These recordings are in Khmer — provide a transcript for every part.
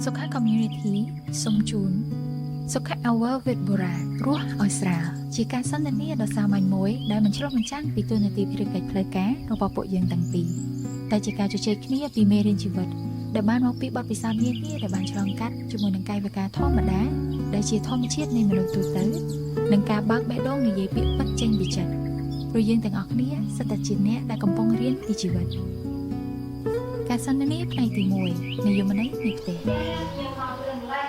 សុខៈ Community សូមជូនសុខៈ Hour with Bora រស់ឲ្យស្រាលជាការសន្ទនាដ៏សាមញ្ញមួយដែលមិនឆ្លុះបញ្ចាំងពីតួនាទីភារកិច្ចផ្លូវការរបស់ពួកយើងទាំងពីរតែជាការជជែកគ្នាពីមេរៀនជីវិតដែលបានមកពីបទពិសោធន៍នានាដែលបានឆ្លងកាត់ជាមួយនឹងកាយវិការធម្មតាដែលជាធម្មជាតិនៃមនុស្សទូទៅនិងការបើកបេះដូងនិយាយពាក្យពិតចេញពីចិត្តព្រោះយើងទាំងអស់គ្នាសុទ្ធតែជាអ្នកដែលកំពុងរៀនពីជីវិតការសន្ទនាផ្នែកទី1និយមន័យនៃផ្ទះ យើងមករឿងលេះ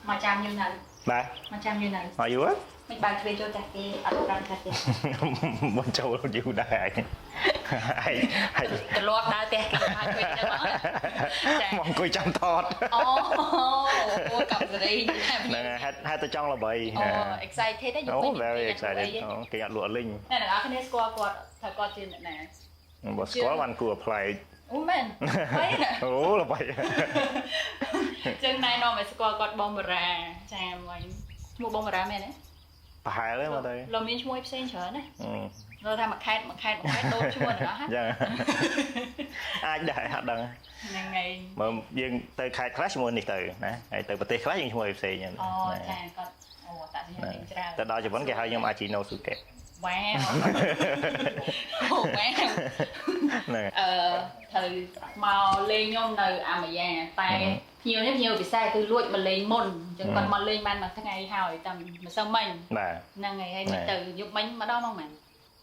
មកចាំយូរនៅ បាទ មកចាំយូរនៅ មកយូរ មិនបើកទ្វារចូលចាស់គេអត់ប្រាប់ចាស់គេ មកចូលយូរដែរឯងឯងឯង ត្រឡប់ដើរផ្ទះគេមកជួយចឹងចា មកអង្គុយចាំថត អូអូកັບសេរី ហ្នឹងហើយហេតុហេតុតែចង់ល្បី អូ excited ទេយូរ អូ ពេក very excited អូគេអត់លក់លីង អ្នកទាំងអស់គ្នាស្គាល់គាត់ថាគាត់ជាអ្នកណា បើស្គាល់បានគួរ apply អូមែនហើយណា អូល្បី ចឹងណែនាំឲ្យស្គាល់គាត់បងបារាចាមិញឈ្មោះបងបារាមែនទេ ប្រហែលទេមកទៅ លោកមានឈ្មោះផ្សេងច្រើនណាលោកថាមួយខេតមួយខេតមួយខេតដូរឈ្មោះទាំងអស់ ចឹងអាចដែរអត់ដឹង ហ្នឹងហើយ មើលយើងទៅខេត្តខ្លះឈ្មោះនេះទៅណាហើយទៅប្រទេសខ្លះយើងឈ្មោះផ្សេង អូចាគាត់អូតាក់សញ្ញាច្រើន ទៅដល់ជប៉ុនគេហៅខ្ញុំអាជីណូស៊ូកេ វ៉ាវអូវ៉ាវ ហ្នឹង អឺត្រូវមកលេងខ្ញុំនៅអាម៉ាយ៉ាតែភ្ញៀវនេះភ្ញៀវពិសេសគឺលួចមកលេងមុនអញ្ចឹងគាត់មកលេងបានមួយថ្ងៃហើយតាមម្សិលមិញ បាទ ហ្នឹងហើយហើយទៅយប់មិញមកដល់មកមែន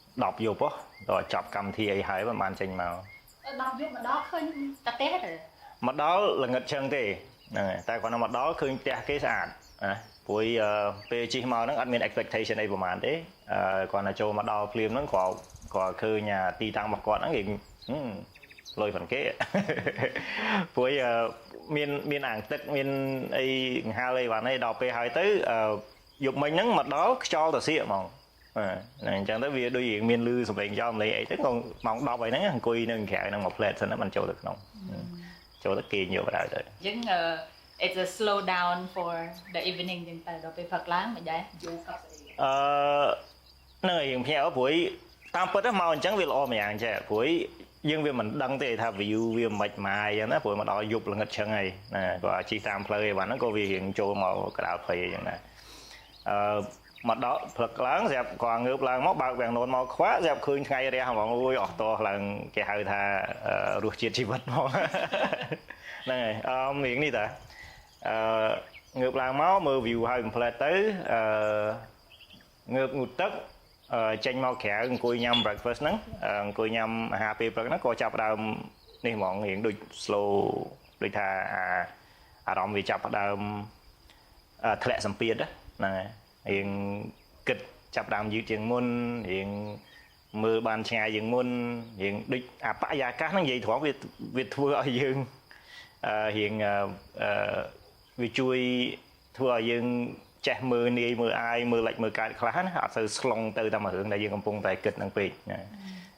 10យប់ហ៎ដល់ចប់កម្មវិធីអីហើយបានចេញមក 10យប់មកដល់ឃើញតាផ្ទះទៅ មកដល់ល្ងិតចឹងទេហ្នឹងហើយតែគាត់មកដល់ឃើញផ្ទះគេស្អាតណាព្រោះពេលជិះមកហ្នឹងអត់មាន expectation អីប្រហែលទេគាត់តែចូលមកដល់ភ្លាមហ្នឹងគាត់គាត់ឃើញទីតាំងរបស់គាត់ហ្នឹងគេលុយប៉ុនគេព្រោះមានមានអាងទឹកមានអីកង្ហាលអីបានអីដល់ពេលហើយទៅយប់មិញហ្នឹងមកដល់ខ្យល់ទៅសៀកហ្មងហ្នឹងអញ្ចឹងទៅវាដូចរៀងមានលឺសំឡេងខ្យល់សំឡេងអីទៅក៏ម៉ោង10អីហ្នឹងអង្គុយនៅក្រៅហ្នឹងមកផ្លែតសិនហ្នឹងបានចូលទៅក្នុងចូលទៅគេងយកបណ្ដោយទៅ អញ្ចឹង it's a slow down for the evening ចឹងទៅដល់ពេលផឹកឡើងមិនដែរយូរកប់ស្អី អឺហ្នឹងហើយរៀងភ្ញាក់ព្រោះតាមពិតទៅមកអញ្ចឹងវាល្អម្យ៉ាងចេះព្រោះយើងវាមិនដឹងទេថា view វាមិនម៉ាយអញ្ចឹងណាព្រោះមកដល់យប់ល្ងិតឆឹងហើយណាគាត់ជិះតាមផ្លូវអីបានហ្នឹងក៏វារៀងចូលមកកដាលភ័យអីចឹងដែរអឺមកដល់ព្រឹកឡើងស្រាប់គាត់ងើបឡើងមកបើកវាំងននមកខ្វាក់ស្រាប់ឃើញថ្ងៃរះហ្មងអូយអស់តោះឡើងគេហៅថារសជាតិជីវិតហ្មងហ្នឹងហើយអឺរៀងនេះតាអឺងើបឡើងមកមើល view ហើយ complete ទៅអឺងើបងូតទឹកចេញមកក្រៅអង្គុយញ៉ាំ breakfast ហ្នឹងអង្គុយញ៉ាំអាហារពេលព្រឹកហ្នឹងក៏ចាប់ដើមនេះហ្មងរៀងដូច slow ដូចថាអាអារម្មណ៍វាចាប់ដើមធ្លាក់សម្ពាធហ្នឹងហើយរៀងគិតចាប់ដើមយឺតជាងមុនរៀងមើលបានឆ្ងាយជាងមុនរៀងដូចអាបរិយាកាសហ្នឹងនិយាយត្រង់វាវាធ្វើឲ្យយើងអឺរៀងអឺវាជួយធ្វើឲ្យយើងចេះមើលនាយមើលអាយមើលលិចមើលកើតខ្លះណាអត់សូវស្លងទៅតាមរឿងដែលយើងកំពុងតែគិតនឹងពេកណា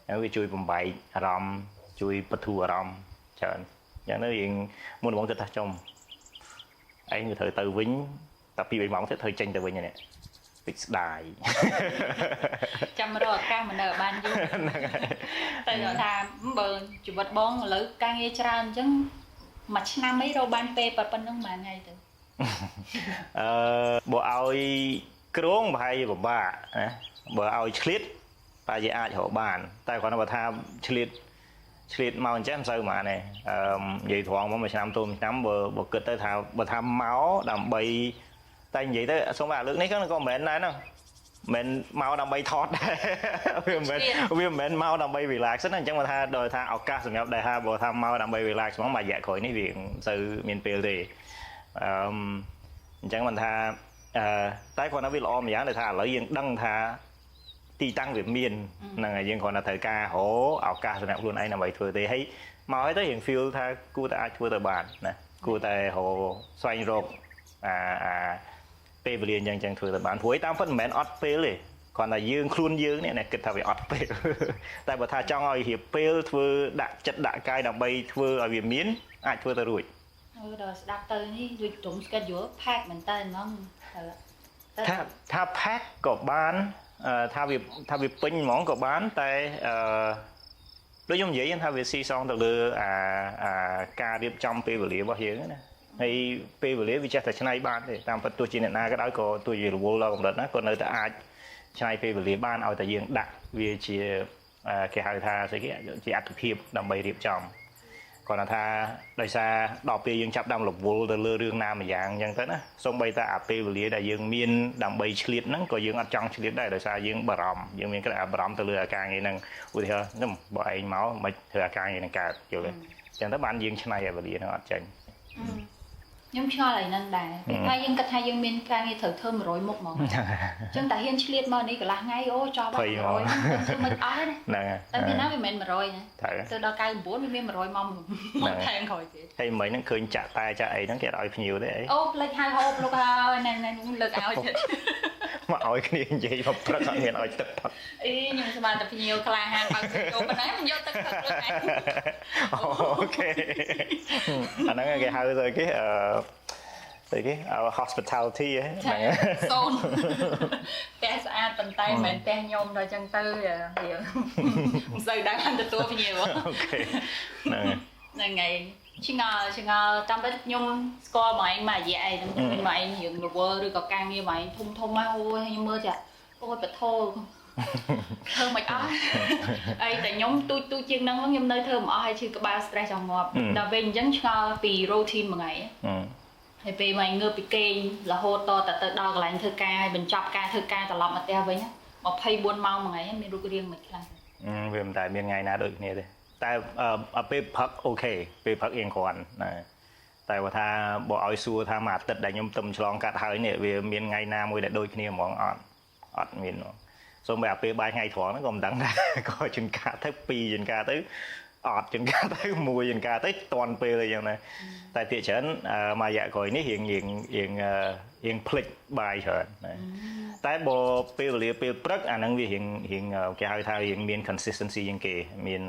ហើយវាជួយបំបែកអារម្មណ៍ជួយបធូរអារម្មណ៍ច្រើនអញ្ចឹងទៅយើងមុនដំបូងគិតថាចំឯងវាត្រូវទៅវិញតែ2 3ម៉ោងទៀតត្រូវចេញទៅវិញនេះតិចស្ដាយ ចាំរកឱកាសមិននៅបានយូរ ហ្នឹងហើយ តែគាត់ថាបើជីវិតបងឥឡូវការងារច្រើនអញ្ចឹងមួយឆ្នាំអីរកបានពេលប៉ុណ្្នឹងមួយថ្ងៃទៅ អឺបើឲ្យក្រងប្រហែលជាពិបាកណាបើឲ្យឆ្លៀតប្រហែលជាអាចរកបាន តែគ្រាន់តែថាឆ្លៀតឆ្លៀតមកអញ្ចឹងមិនសូវហ្មងទេអឺនិយាយត្រង់មកមួយឆ្នាំទៅមួយឆ្នាំបើបើគិតទៅថាបើថាមកដើម្បីតែនិយាយទៅសូមអាលើកនេះក៏មិនមែនដែរហ្នឹងមិនមកដើម្បីថតដែរវាមិនវាមិនមែនមកដើម្បី relax ទេណាអញ្ចឹងបើថាដោយថាឱកាសសម្រាប់ដែលថាបើថាមកដើម្បី relax ហ្មងមួយរយៈក្រោយនេះវាមិនសូវមានពេលទេអឺអញ្ចឹងមិនថាអឺតែគ្រាន់តែវាល្អម្យ៉ាងដែលថាឥឡូវយើងដឹងថាទីតាំងវាមានហ្នឹងហើយយើងគ្រាន់តែត្រូវការរកឱកាសសម្រាប់ខ្លួនឯងដើម្បីធ្វើទេហើយមកហើយទៅរៀង feel ថាគួរតែអាចធ្វើទៅបានណាគួរតែរកស្វែងរកអាអាពេលវេលាអញ្ចឹងចឹងធ្វើទៅបានព្រោះតាមពិតមិនមែនអត់ពេលទេគ្រាន់តែយើងខ្លួនយើងនេះគិតថាវាអត់ពេល តែបើថាចង់ឲ្យរៀបពេលធ្វើដាក់ចិត្តដាក់កាយដើម្បីធ្វើឲ្យវាមានអាចធ្វើទៅរួច អឺដល់ស្ដាប់ទៅនេះដូចត្រង់ schedule pack មែនតើហ្មងទៅ ថាថា pack ក៏បានថាវាថាវាពេញហ្មងក៏បានតែអឺ ដូចខ្ញុំនិយាយថាវាស៊ីសងទៅលើអាអាការរៀបចំពេលវេលារបស់យើងណាហើយពេលវេលាវាចេះតែឆ្នៃបានទេតាមពិតទោះជាអ្នកណាក៏ដោយក៏ទោះជារវល់ដល់កម្រិតណាក៏នៅតែអាចឆ្នៃពេលវេលាបានឲ្យតែយើងដាក់វាជាគេហៅថាស្អីគេជាអត្ថភាពដើម្បីរៀបចំគាត់ថាដោយសារដល់ពេលយើងចាប់ដើមរវល់ទៅលើរឿងណាមួយយ៉ាងអញ្ចឹងទៅណាសូម្បីតែអាពេលវេលាដែលយើងមានដើម្បីឆ្លៀតហ្នឹងក៏យើងអត់ចង់ឆ្លៀតដែរដោយសារយើងបារម្ភយើងមានក្តីបារម្ភទៅលើអាការងារហ្នឹងឧទាហរណ៍ខ្ញុំបើឯងមកមិនធ្វើអាការងារហ្នឹងកើតយល់ទេអញ្ចឹងទៅបានយើងឆ្នៃអាវេលាហ្នឹងអត់ចេញ។ ខ្ញុំឆ្ងល់ឲ្យហ្នឹងដែរពេលថាយើងគិតថាយើងមានការងារត្រូវធ្វើ100មុខហ្មងអញ្ចឹងតែហ៊ានឆ្លៀតមកនេះកន្លះថ្ងៃអូចប់ហើយ100ធ្វើមិនអស់ទេណា ហ្នឹងហើយ តែពីណាវាមិនមែន100ណា ត្រូវ ទៅដល់99វាមាន100មកមកថែមក្រោយទៀត។ ហើយមិញហ្នឹងឃើញចាក់តែចាក់អីហ្នឹងគេអត់ឲ្យភ្ញៀវទេអី? អូផ្លេចហៅហូបលោកហើយណែណែលើកឲ្យទៀត។ មកឲ្យគ្នានិយាយមកព្រឹកអត់មានឲ្យទឹកផឹក។ អីខ្ញុំស្មានតែភ្ញៀវក្លាហានបើកទឹកចូលប៉ុណ្ណាមិនយកទឹកផឹកខ្លួនឯង។ Okay អាហ្នឹងគេហៅស្អីគេស្អីគេ hospitality ហ្នឹង សូនផ្ទះស្អាតប៉ុន្តែមិនមែនផ្ទះខ្ញុំដល់ចឹងទៅរៀងមិនសូវដែរបានទទួលភ្ញៀវ។ Okay ហ្នឹង។ ហ្នឹងហើយឆ្ងល់ឆ្ងល់តាមពិតខ្ញុំស្គាល់មកឯងមួយរយៈអីហ្នឹងមកឯងរឿងរវល់ឬក៏ការងារមកឯងធំធំមកអូយខ្ញុំមើលចាអូយបធោធ្វើមិនអស់អីតែខ្ញុំទូចទូចជាងហ្នឹងខ្ញុំនៅធ្វើមិនអស់ហើយឈឺក្បាល stress ចង់ងាប់ដល់ពេលអញ្ចឹងឆ្ងល់ពី routine មួយថ្ងៃហើយពេលមកងើបពីគេងរហូតតតែទៅដល់កន្លែងធ្វើការហើយបញ្ចប់ការធ្វើការត្រឡប់មកផ្ទះវិញ24ម៉ោងមួយថ្ងៃមានរូបរាងមិនខ្លះ? វាមិនតែមានថ្ងៃណាដូចគ្នាទេតែពេលផឹក okay ពេលផឹករៀងគ្រាន់ណាតែបើថាបើឲ្យសួរថាមួយអាទិត្យដែលខ្ញុំទឹមឆ្លងកាត់ហើយនេះវាមានថ្ងៃណាមួយដែលដូចគ្នាហ្មងអត់អត់មានហ្មងសូម្បីអាពេលបាយថ្ងៃត្រង់ហ្នឹងក៏មិនដឹងដែរក៏ជួនកាលទៅ2ជួនកាលទៅអត់ជួនកាលទៅ1ជួនកាលទៅតាន់ពេលអីចឹងណាតែភាគច្រើនមួយរយៈក្រោយនេះរៀងរៀងរៀងរៀងភ្លេចបាយច្រើនណាតែបើពេលវេលាពេលព្រឹកអាហ្នឹងវារៀងរៀងគេហៅថារៀងមាន consistency ជាងគេមាន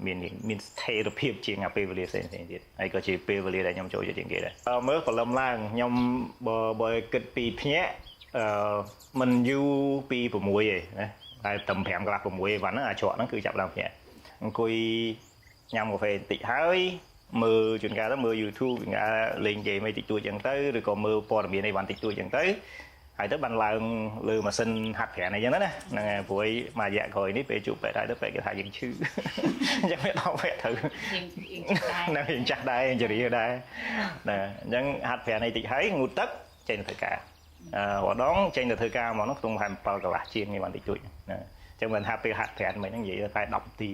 មានមានស្ថិរភាពជាងអាពេលវេលាផ្សេងៗទៀតហើយក៏ជាពេលវេលាដែលខ្ញុំចូលចិត្តជាងគេដែរមើលព្រលឹមឡើងខ្ញុំបើបើគិតពីភ្ញាក់អឺមិនយូរពី6ទេណាតែត្រឹម5កន្លះ6ឯវ៉ាន់ហ្នឹងអាច្រកហ្នឹងគឺចាប់ដើមភ្ញាក់អង្គុយញ៉ាំកាហ្វេបន្តិចហើយមើលជួនកាលទៅមើល YouTube ជួនកាលលេងហ្គេមអីតិចតួចចឹងទៅឬក៏មើលព័ត៌មានអីវ៉ាន់តិចតួចចឹងទៅហើយទៅបានឡើងលើម៉ាស៊ីនហាត់ប្រាណអីចឹងណាហ្នឹងហើយព្រោះមួយរយៈក្រោយនេះពេលជួបពេទ្យហើយទៅពេទ្យគេថាយើងឈឺអញ្ចឹងវាដល់វគ្គត្រូវហ្នឹងយើងចាស់ដែរយើងជរាដែរណាអញ្ចឹងហាត់ប្រាណអីតិចហើយងូតទឹកចេញទៅធ្វើការអឺរដងចេញទៅធ្វើការមកនោះខ្ទង់ប្រហែល7កន្លះជាងនេះបានតិចតួចណាចឹងមិនថាពេលហាត់ប្រាណមិញហ្នឹងនិយាយតែ10នាទី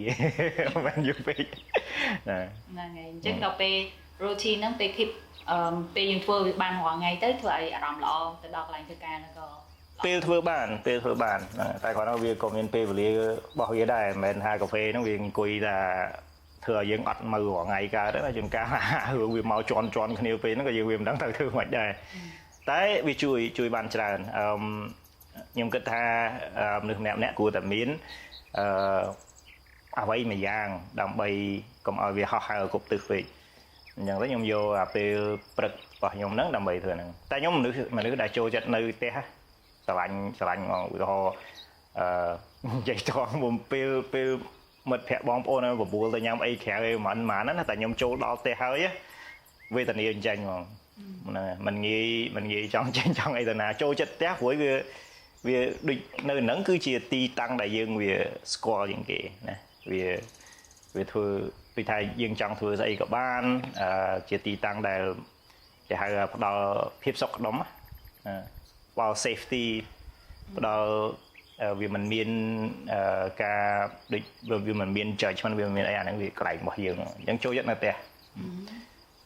មិនយូរពេកណា។ ហ្នឹងហើយអញ្ចឹងដល់ពេល routine ហ្នឹងពេល keep អឺពេលយើងធ្វើវាបានរាល់ថ្ងៃទៅធ្វើឲ្យអារម្មណ៍ល្អទៅដល់កន្លែងធ្វើការហ្នឹងក៏ ពេលធ្វើបានពេលធ្វើបានតែគាត់ថាវាក៏មានពេលវេលារបស់វាដែរមិនមែនថាកាហ្វេហ្នឹងវាអង្គុយតែធ្វើឲ្យយើងអត់មើលរាល់ថ្ងៃកើតទេណាជួនកាលរឿងវាមកជន់ជន់គ្នាពេលហ្នឹងក៏យើងវាមិនដឹងត្រូវធ្វើមិនដែរតែវាជួយជួយបានច្រើនអឺខ្ញុំគិតថាមនុស្សម្នាក់ម្នាក់គួរតែមានអឺអ្វីមួយយ៉ាងដើម្បីកុំឲ្យវាហោះហើរគ្រប់ទិសពេកអញ្ចឹងទៅខ្ញុំយកអាពេលព្រឹករបស់ខ្ញុំហ្នឹងដើម្បីធ្វើហ្នឹងតែខ្ញុំមនុស្សមនុស្សដែលចូលចិត្តនៅផ្ទះស្រឡាញ់ស្រឡាញ់ហ្មងឧទាហរណ៍អឺនិយាយត្រង់មុំពេលពេលមិត្តភ័ក្តិបងប្អូនបបួលទៅញ៉ាំអីក្រៅអីមិនហ្មងណាតែខ្ញុំចូលដល់ផ្ទះហើយវេទនាអញ្ចឹងហ្មងហ្នឹងមិនងាយមិនងាយចង់ចេញចង់អីទៅណាចូលចិត្តផ្ទះព្រោះវាវាដូចនៅហ្នឹងគឺជាទីតាំងដែលយើងវាស្គាល់ជាងគេណាវាវាធ្វើដូចថាយើងចង់ធ្វើស្អីក៏បានជាទីតាំងដែលគេហៅផ្ដល់ភាពសុខដុមផ្ដល់ safety ផ្ដល់វាមិនមានការដូចវាមិនមាន judgment វាមិនមានអីអាហ្នឹងវាកន្លែងរបស់យើងអញ្ចឹងចូលចិត្តនៅផ្ទះ។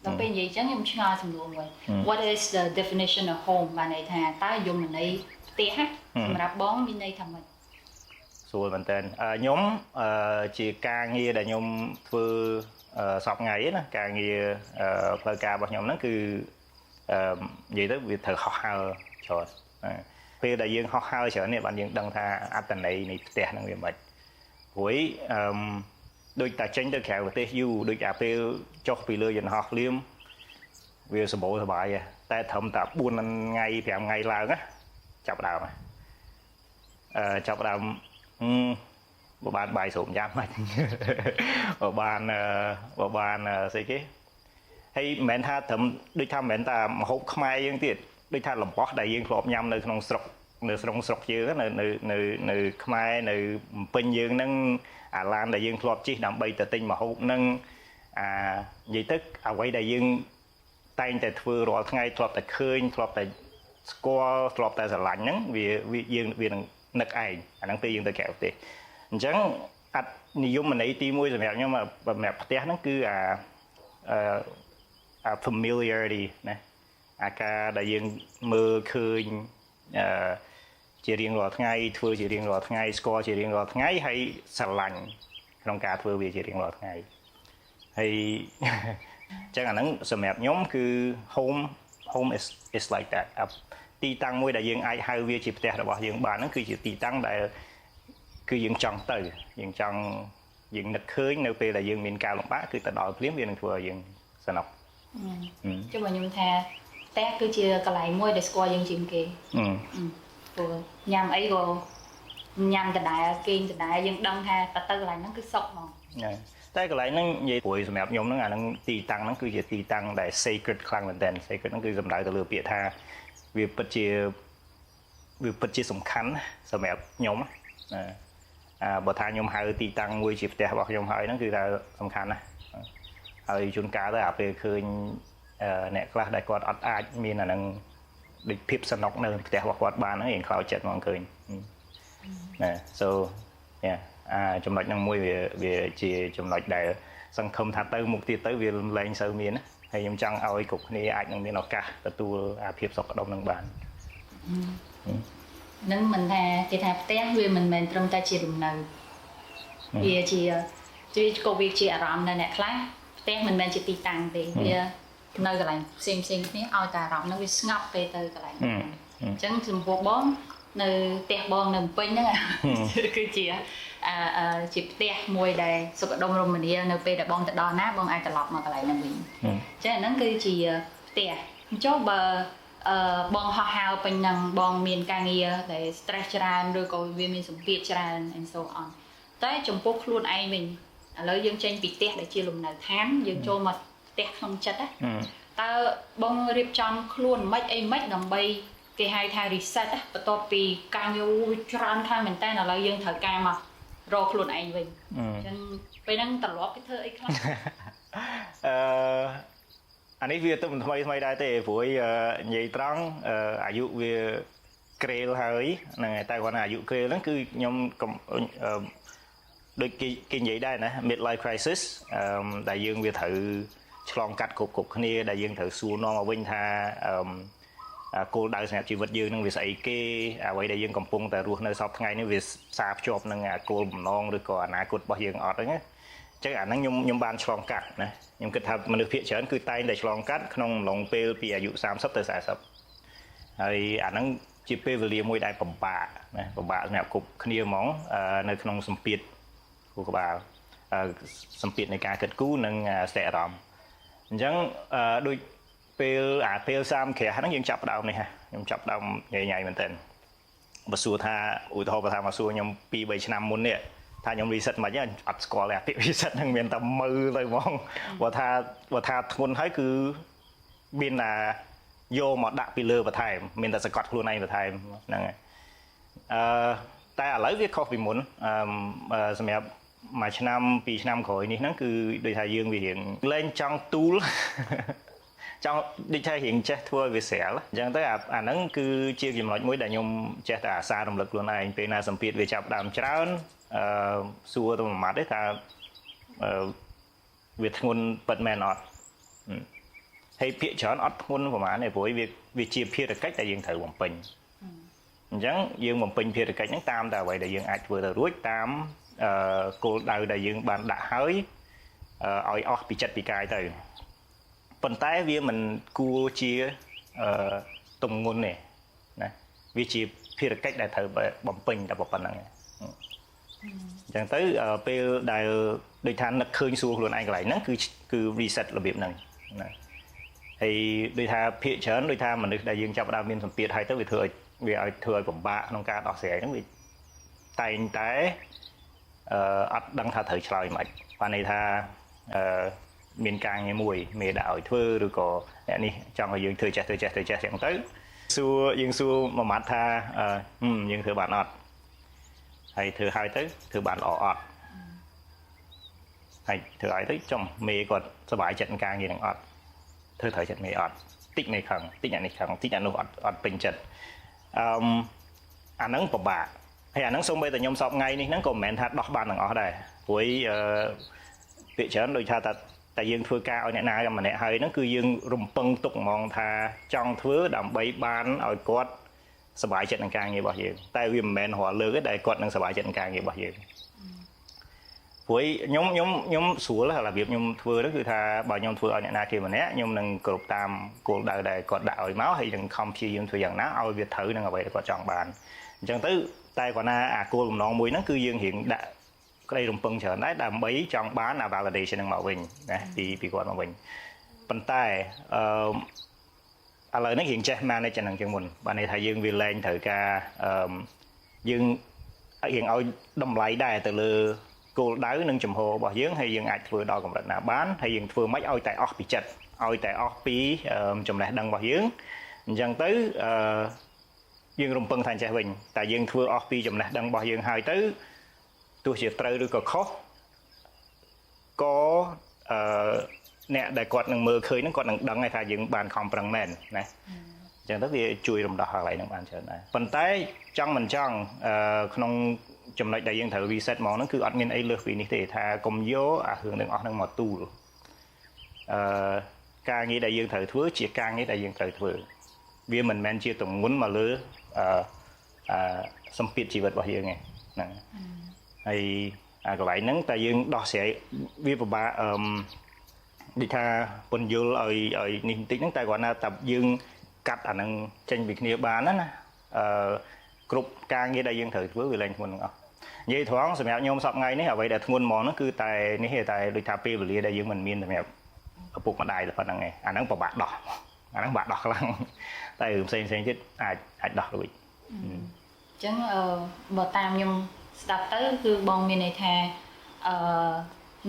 ដល់ពេលនិយាយអញ្ចឹងខ្ញុំឆ្ងល់សំណួរមួយ What is the definition of home? បានន័យថាតើយមន័យផ្ទះសម្រាប់បងមានន័យថាម៉េច? ស្រួលមែនតើខ្ញុំជាការងារដែលខ្ញុំធ្វើសពថ្ងៃណាការងារផ្លូវការរបស់ខ្ញុំហ្នឹងគឺនិយាយទៅវាត្រូវហោះហើរច្រើនពេលដែលយើងហោះហើរច្រើននេះបានយើងដឹងថាអត្តន័យនៃផ្ទះហ្នឹងវាមិនព្រោះអឺដូចតែចេញទៅក្រៅប្រទេសយូរដូចអាពេលចុះពីលើយន្តហោះភ្លាមវាសម្បូរសប្បាយតែត្រឹមតែ4ថ្ងៃ5ថ្ងៃឡើងណាចាប់ដើមចាប់ដើម បើបានបាយស្រូបញ៉ាំហ្នឹងបើបានបើបានស្អីគេហើយមិនមែនថាត្រឹមដូចថាមិនមែនតែម្ហូបខ្មែរយើងទៀតដូចថារបស់ដែលយើងធ្លាប់ញ៉ាំនៅក្នុងស្រុកនៅស្រុងស្រុកយើងនៅនៅនៅនៅខ្មែរនៅពេញយើងហ្នឹងអាឡានដែលយើងធ្លាប់ជិះដើម្បីទៅទិញម្ហូបហ្នឹងអានិយាយទៅអ្វីដែលយើងតែងតែធ្វើរាល់ថ្ងៃធ្លាប់តែឃើញធ្លាប់តែស្គាល់ធ្លាប់តែស្រឡាញ់ហ្នឹងវាយើងវានឹងនឹកឯងអាហ្នឹងពេលយើងទៅក្រៅប្រទេសអញ្ចឹងអត្តនិយមន័យទី1សម្រាប់ខ្ញុំសម្រាប់ផ្ទះហ្នឹងគឺអាអា familiarity ណាអាការដែលយើងមើលឃើញអឺជារៀងរាល់ថ្ងៃធ្វើជារៀងរាល់ថ្ងៃស្គាល់ជារៀងរាល់ថ្ងៃហើយស្រឡាញ់ក្នុងការធ្វើវាជារៀងរាល់ថ្ងៃហើយអញ្ចឹងអាហ្នឹងសម្រាប់ខ្ញុំគឺ home is like that ទីតាំងមួយដែលយើងអាចហៅវាជាផ្ទះរបស់យើងបានហ្នឹងគឺជាទីតាំងដែលគឺយើងចង់ទៅយើងចង់យើងនឹកឃើញនៅពេលដែលយើងមានការលំបាកគឺទៅដល់ភ្លាមវានឹងធ្វើឲ្យយើងស្រណុក ចុះបើខ្ញុំថាផ្ទះគឺជាកន្លែងមួយដែលស្គាល់យើងជាងគេព្រោះញ៉ាំអីក៏ញ៉ាំដដែលគេងដដែលយើងដឹងថាតើទៅកន្លែងហ្នឹងគឺសុខហ្មង តែកន្លែងហ្នឹងនិយាយព្រួយសម្រាប់ខ្ញុំហ្នឹងអាហ្នឹងទីតាំងហ្នឹងគឺជាទីតាំងដែល sacred ខ្លាំងមែនទែន sacred ហ្នឹងគឺសំដៅទៅលើពាក្យថាវាពិតជាសំខាន់សម្រាប់ខ្ញុំណាអាបើថាខ្ញុំហៅទីតាំងមួយជាផ្ទះរបស់ខ្ញុំហើយហ្នឹងគឺថាសំខាន់ណាស់ហើយជួនកាលទៅអាពេលឃើញអ្នកខ្លះដែលគាត់អត់អាចមានអាហ្នឹងដូចភាពសនុកនៅផ្ទះរបស់គាត់បានហ្នឹងរៀងខ្លោចចិត្តហ្មងឃើញណា so yeah អាចំណុចហ្នឹងមួយវាវាជាចំណុចដែលសង្ឃឹមថាទៅមុខទៀតទៅវាលែងសូវមានណាហើយខ្ញុំចង់ឲ្យគ្រប់គ្នាអាចនឹងមានឱកាសទទួលអាភាពសុខដុមនឹងបាន នឹងមិនថាគេថាផ្ទះវាមិនមែនត្រឹមតែជាលំនៅវាជាជាក៏វាជាអារម្មណ៍នៅអ្នកខ្លះផ្ទះមិនមែនជាទីតាំងទេវានៅកន្លែងផ្សេងផ្សេងគ្នាឲ្យតែអារម្មណ៍ហ្នឹងវាស្ងប់ពេលទៅកន្លែងហ្នឹងអញ្ចឹងចំពោះបងនៅផ្ទះបងនៅភ្នំពេញហ្នឹងគឺជាអឺជាផ្ទះមួយដែលសុខដុមរមនានៅពេលដែលបងទៅដល់ណាបងអាចត្រឡប់មកកន្លែងហ្នឹងវិញអញ្ចឹងអាហ្នឹងគឺជាផ្ទះអញ្ចឹងបើអឺបងហោះហើរពេញហ្នឹងបងមានការងារដែល stress ច្រើនឬក៏វាមានសម្ពាធច្រើន and so on តែចំពោះខ្លួនឯងវិញឥឡូវយើងចេញពីផ្ទះដែលជាលំនៅឋានយើងចូលមកផ្ទះក្នុងចិត្តណាតើបងរៀបចំខ្លួនមិនអីមិនដើម្បីគេហៅថា reset បន្ទាប់ពីការងារច្រើនខ្លាំងមែនតើឥឡូវយើងត្រូវការមករកខ្លួនឯងវិញអញ្ចឹងពេលហ្នឹងត្រឡប់គេធ្វើអីខ្លះ អឺអានេះវាទៅមិនថ្មីថ្មីដែរទេព្រោះនិយាយត្រង់អាយុវាក្រេលហើយហ្នឹងហើយតែគាត់ថាអាយុក្រេលហ្នឹងគឺខ្ញុំដូចគេគេនិយាយដែរណា mid life crisis អឺដែលយើងវាត្រូវឆ្លងកាត់គ្រប់គ្រប់គ្នាដែលយើងត្រូវសួរនាំមកវិញថាអឺគោលដៅសម្រាប់ជីវិតយើងនឹងវាស្អីគេអ្វីដែលយើងកំពុងតែរស់នៅសពថ្ងៃនេះវាផ្សារភ្ជាប់នឹងគោលបំណងឬក៏អនាគតរបស់យើងអត់ហ្នឹងណាអញ្ចឹងអាហ្នឹងខ្ញុំខ្ញុំបានឆ្លងកាត់ណាខ្ញុំគិតថាមនុស្សភាគច្រើនគឺតែងតែឆ្លងកាត់ក្នុងអំឡុងពេលពីអាយុ30ទៅ40ហើយអាហ្នឹងជាពេលវេលាមួយដែលពិបាកណាពិបាកសម្រាប់គ្រប់គ្នាហ្មងនៅក្នុងសម្ពាធខួរក្បាលសម្ពាធនៃការគិតគូរនិងសតិអារម្មណ៍អញ្ចឹងដូចពេលអាពេល30ក្រាស់ហ្នឹងយើងចាប់ដើមនេះហ่ะខ្ញុំចាប់ដើមញ៉ៃញ៉ៃមែនតើបើសួរថាឧទាហរណ៍បើថាមកសួរខ្ញុំ2 3ឆ្នាំមុននេះថាខ្ញុំ reset មិនអត់ស្គាល់ទេអាពាក្យ reset ហ្នឹងមានតែមើលទៅហ្មងបើថាធ្ងន់ហើយគឺមានតែយកមកដាក់ពីលើបន្ថែមមានតែសកត់ខ្លួនឯងបន្ថែមហ្នឹងហើយអឺតែឥឡូវវាខុសពីមុនអឺសម្រាប់មួយឆ្នាំពីរឆ្នាំក្រោយនេះហ្នឹងគឺដូចថាយើងវារៀងលែងចង់ទូលចង់ដូចថារៀងចេះធ្វើឲ្យវាស្រាលអញ្ចឹងទៅអាអាហ្នឹងគឺជាចំណុចមួយដែលខ្ញុំចេះតែអាសារំលឹកខ្លួនឯងពេលណាសម្ពាធវាចាប់ដើមច្រើនអឺសួរទៅមួយម៉ាត់ទេថាអឺវាធ្ងន់ពិតមែនអត់ហើយភាកច្រើនអត់ធ្ងន់ប្រហែលទេព្រោះវាវាជាភារកិច្ចដែលយើងត្រូវបំពេញអញ្ចឹងយើងបំពេញភារកិច្ចហ្នឹងតាមតែអ្វីដែលយើងអាចធ្វើទៅរួចតាមអឺគោលដៅដែលយើងបានដាក់ហើយឲ្យអស់ពីចិត្តពីកាយទៅប៉ុន្តែវាមិនគួរជាអឺទំងន់ទេណាវាជាភារកិច្ចដែលត្រូវបំពេញតែប៉ុណ្្នឹងអញ្ចឹងទៅពេលដែលដូចថានឹកឃើញសួរខ្លួនឯងកន្លែងហ្នឹងគឺគឺ reset របៀបហ្នឹងណាហើយដូចថាភាកច្រើនដូចថាមនុស្សដែលយើងចាប់ផ្ដើមមានសម្ពាធហើយទៅវាធ្វើឲ្យវាឲ្យធ្វើឲ្យពិបាកក្នុងការដោះស្រាយហ្នឹងវាតែងតែ អត់ដឹងថាត្រូវឆ្លើយមិនបានន័យថាអឺមានការងារមួយមេដាក់ឲ្យធ្វើឬក៏អ្នកនេះចង់ឲ្យយើងធ្វើចេះធ្វើចេះធ្វើចេះចឹងទៅសួរយើងសួរមួយម៉ាត់ថាយើងធ្វើបានអត់ហើយធ្វើហើយទៅធ្វើបានល្អអត់ហើយធ្វើឲ្យទៅចំមេគាត់សប្បាយចិត្តនឹងការងារនឹងអត់ធ្វើត្រូវចិត្តមេអត់តិចមេខឹងតិចអ្នកនេះខឹងតិចអ្នកនោះអត់អត់ពេញចិត្តអឺអាហ្នឹងពិបាកហើយអាហ្នឹងសូម្បីតែខ្ញុំសពថ្ងៃនេះហ្នឹងក៏មិនមែនថាដោះបានទាំងអស់ដែរព្រោះអឺពាក្យច្រើនដូចថាតែយើងធ្វើការឲ្យអ្នកណាម្នាក់ហើយហ្នឹងគឺយើងរំពឹងទុកហ្មងថាចង់ធ្វើដើម្បីបានឲ្យគាត់សប្បាយចិត្តនឹងការងាររបស់យើងតែវាមិនមែនរាល់លើកទេដែលគាត់នឹងសប្បាយចិត្តនឹងការងាររបស់យើងព្រោះខ្ញុំខ្ញុំខ្ញុំស្រួលរបៀបខ្ញុំធ្វើទៅគឺថាបើខ្ញុំធ្វើឲ្យអ្នកណាគេម្នាក់ខ្ញុំនឹងគ្រប់តាមគោលដៅដែលគាត់ដាក់ឲ្យមកហើយនឹងខំព្យាយាមធ្វើយ៉ាងណាឲ្យវាត្រូវនឹងអ្វីដែលគាត់ចង់បានអញ្ចឹងទៅតែគាត់ណាអាគោលបំណងមួយហ្នឹងគឺយើងរៀងដាក់ក្តីរំពឹងច្រើនដែរដើម្បីចង់បានអា validation ហ្នឹងមកវិញណាពីគាត់មកវិញប៉ុន្តែអឺឥឡូវនេះរៀងចេះ manage អាហ្នឹងជាងមុនបានន័យថាយើងវាលែងត្រូវការអឺយើងរៀងឲ្យតម្លៃដែរទៅលើគោលដៅនិងចំហរបស់យើងហើយយើងអាចធ្វើដល់កម្រិតណាបានហើយយើងធ្វើម៉េចឲ្យតែអស់ពីចិត្តឲ្យតែអស់ពីចំណេះដឹងរបស់យើងអញ្ចឹងទៅអឺយើងរំពឹងថាចេះវិញតែយើងធ្វើអស់ពីចំណេះដឹងរបស់យើងហើយទៅទោះជាត្រូវឬក៏ខុសក៏អឺអ្នកដែលគាត់នឹងមើលឃើញហ្នឹងគាត់នឹងដឹងហើយថាយើងបានខំប្រឹងមែនណាអញ្ចឹងទៅវាជួយរំដោះកន្លែងហ្នឹងបានច្រើនដែរប៉ុន្តែចង់មិនចង់អឺក្នុងចំណុចដែលយើងត្រូវ reset ហ្មងហ្នឹងគឺអត់មានអីលើសពីនេះទេថាកុំយកអារឿងទាំងអស់ហ្នឹងមកទូលអឺការងារដែលយើងត្រូវធ្វើជាការងារដែលយើងត្រូវធ្វើវាមិនមែនជាទម្ងន់មកលើអឺអឺសម្ពាធជីវិតរបស់យើងទេហ្នឹងហើយអាកន្លែងហ្នឹងតែយើងដោះស្រាយវាពិបាកអឺដូចថាពន្យល់ឲ្យឲ្យនេះបន្តិចហ្នឹងតែគាត់ណាតែយើងកាត់អាហ្នឹងចេញពីគ្នាបានណាណាអឺគ្រប់ការងារដែលយើងត្រូវធ្វើវាលែងធ្ងន់ទាំងអស់និយាយត្រង់សម្រាប់ខ្ញុំសប្ថ្ងៃនេះអ្វីដែលធ្ងន់ហ្មងហ្នឹងគឺតែនេះតែដូចថាពេលវេលាដែលយើងមិនមានសម្រាប់ឪពុកម្ដាយតែប៉ុណ្្នឹងឯងអាហ្នឹងពិបាកដោះអាហ្នឹងពិបាកដោះខ្លាំងតែរឿងផ្សេងផ្សេងទៀតអាចអាចដោះរួច។ អញ្ចឹងអឺបើតាមខ្ញុំស្ដាប់ទៅគឺបងមានន័យថាអឺ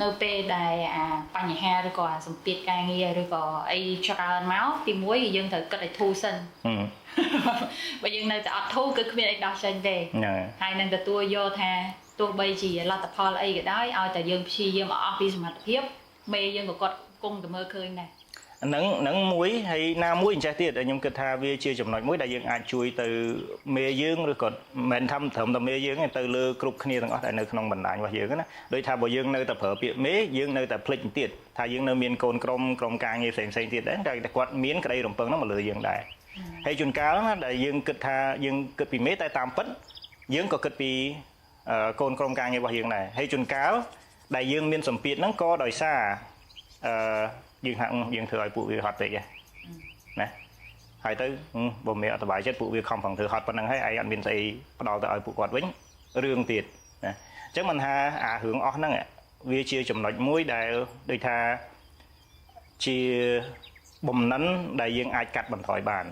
នៅពេលដែលអាបញ្ហាឬក៏អាសម្ពាធការងារឬក៏អីច្រើនមកទីមួយយើងត្រូវគិតឲ្យធូរសិនបើយើងនៅតែអត់ធូរគឺគ្មានអីដោះចេញទេហើយនឹងទទួលយកថាទោះបីជាលទ្ធផលអីក៏ដោយឲ្យតែយើងព្យាយាមឲ្យអស់ពីសមត្ថភាពមេយើងក៏គាត់គង់តែមើលឃើញដែរ។ ហ្នឹងហ្នឹងមួយហើយណាមួយអញ្ចេះទៀតខ្ញុំគិតថាវាជាចំណុចមួយដែលយើងអាចជួយទៅមេយើងឬក៏មិនថាត្រឹមតែមេយើងទេទៅលើគ្រប់គ្នាទាំងអស់ដែលនៅក្នុងបណ្ដាញរបស់យើងណាដូចថាបើយើងនៅតែប្រើពាក្យមេយើងនៅតែភ្លេចទៀតថាយើងនៅមានកូនក្រុមក្រុមការងារផ្សេងផ្សេងទៀតដែរតែគាត់មានក្តីរំពឹងហ្នឹងមកលើយើងដែរហើយជួនកាលណាដែលយើងគិតថាយើងគិតពីមេតែតាមពិតយើងក៏គិតពីកូនក្រុមការងាររបស់យើងដែរហើយជួនកាលដែលយើងមានសម្ពាធហ្នឹងក៏ដោយសារអឺយើងថាយើងធ្វើឲ្យពួកវាហត់ពេកណាហើយទៅបើមានអត់សប្បាយចិត្តពួកវាខំប្រឹងធ្វើហត់ប៉ុណ្្នឹងហើយឯងអត់មានស្អីផ្ដល់ទៅឲ្យពួកគាត់វិញរឿងទៀតណាអញ្ចឹងមិនថាអារឿងអស់ហ្នឹងវាជាចំណុចមួយដែលដូចថាជាបំណិនដែលយើងអាចកាត់បន្ថយបាន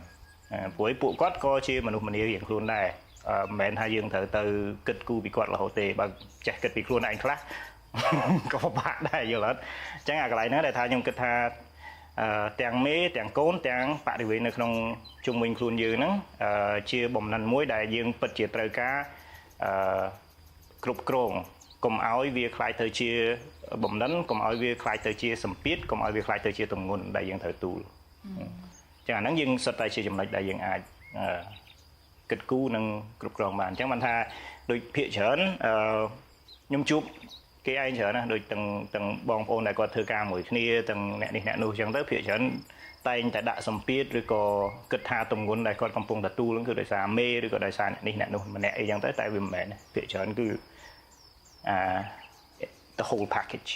ព្រោះពួកគាត់ក៏ជាមនុស្សម្នារៀងខ្លួនដែរមិនមែនថាយើងត្រូវទៅគិតគូរពីគាត់រហូតទេបើចេះគិតពីខ្លួនឯងខ្លះក៏ពិបាកដែរយល់អត់អញ្ចឹងអាកន្លែងហ្នឹងដែលថាខ្ញុំគិតថាអឺទាំងមេទាំងកូនទាំងបរិវេណនៅក្នុងជុំវិញខ្លួនយើងហ្នឹងជាបំណិនមួយដែលយើងពិតជាត្រូវការអឺគ្រប់គ្រងកុំឲ្យវាក្លាយទៅជាបំណិនកុំឲ្យវាក្លាយទៅជាសម្ពាធកុំឲ្យវាក្លាយទៅជាទម្ងន់ដែលយើងត្រូវទូលអញ្ចឹងអាហ្នឹងយើងសុទ្ធតែជាចំណុចដែលយើងអាចគិតគូរនិងគ្រប់គ្រងបានអញ្ចឹងបានថាដូចភាកច្រើនអឺខ្ញុំជួបគេឯងច្រើនណាស់ដូចទាំងទាំងបងប្អូនដែលគាត់ធ្វើការមួយគ្នាទាំងអ្នកនេះអ្នកនោះអញ្ចឹងទៅភាគច្រើនតែងតែដាក់សម្ពាធឬក៏គិតថាទម្ងន់ដែលគាត់កំពុងទទួលគឺដោយសារមេឬក៏ដោយសារអ្នកនេះអ្នកនោះម្នាក់អីចឹងទៅតែវាមិនមែនភាគច្រើនគឺអា the whole package.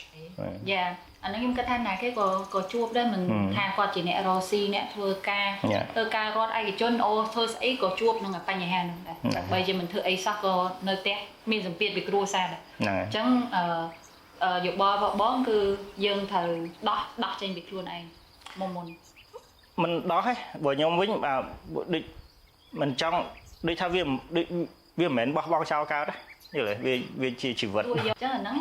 Yeah អានេះខ្ញុំគិតថាណាគេក៏ក៏ជួបដែរមិនថាគាត់ជាអ្នករកស៊ីអ្នកធ្វើការធ្វើការរដ្ឋឯកជនអូធ្វើស្អីក៏ជួបនឹងបញ្ហានោះដែរបើជាមិនធ្វើអីសោះក៏នៅផ្ទះមានសម្ពាធពីគ្រួសារដែរអញ្ចឹងអឺយោបល់របស់បងគឺយើងត្រូវដោះដោះចេញពីខ្លួនឯងមុនមុន មិនដោះទេបើខ្ញុំវិញដូចមិនចង់ដូចថាវាដូចវាមិនមែនបោះបង់ចោលកើត យល់ទេវាវាជាជីវិត អញ្ចឹងអាហ្នឹង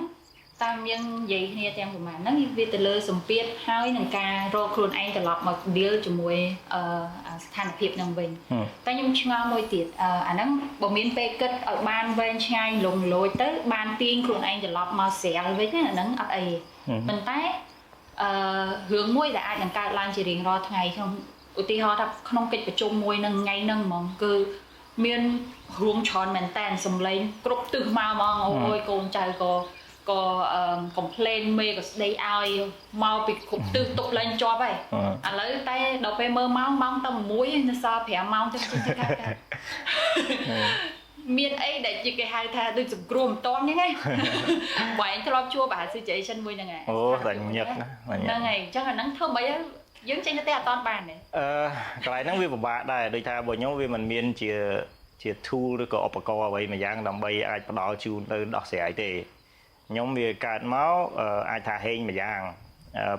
តាមយើងនិយាយគ្នាទាំងប្រហែលហ្នឹងវាទៅលើសម្ពាធហើយនឹងការរកខ្លួនឯងត្រឡប់មក deal ជាមួយស្ថានភាពហ្នឹងវិញតែខ្ញុំឆ្ងល់មួយទៀតអាហ្នឹងបើមានពេលគិតឲ្យបានវែងឆ្ងាយលងលោចទៅបានទាញខ្លួនឯងត្រឡប់មកស្រាលវិញអាហ្នឹងអត់អីប៉ុន្តែរឿងមួយដែលអាចនឹងកើតឡើងជារៀងរាល់ថ្ងៃក្នុងឧទាហរណ៍ថាក្នុងកិច្ចប្រជុំមួយនឹងថ្ងៃហ្នឹងហ្មងគឺមានរឿងច្រើនមែនតែនសំឡេងគ្រប់ទិសមកហ្មងអូយកូនចៅក៏ក៏ complain មេក៏ស្ដីឲ្យមកពីគ្រប់ទិសទុកលែងជាប់ហើយឥឡូវតែដល់ពេលមើលម៉ោងម៉ោងតែ1នៅសល់5ម៉ោងទៅជិះទៅកើតមានអីដែលជាគេហៅថាដូចសង្គ្រោះមិនតាន់ហ្នឹងឯងបើឯងធ្លាប់ជួបអា situation មួយហ្នឹងឯង អូតែញឹកណា ហ្នឹងហើយអញ្ចឹងអាហ្នឹងធ្វើម៉េចយើងចេញទៅតែអត់តាន់បានទេ កន្លែងហ្នឹងវាពិបាកដែរដូចថាបើខ្ញុំវាមិនមានជាជា tool ឬក៏ឧបករណ៍អ្វីមួយយ៉ាងដើម្បីអាចផ្ដល់ជូនទៅដោះស្រាយទេខ្ញុំវាកើតមកអាចថាហេងមួយយ៉ាង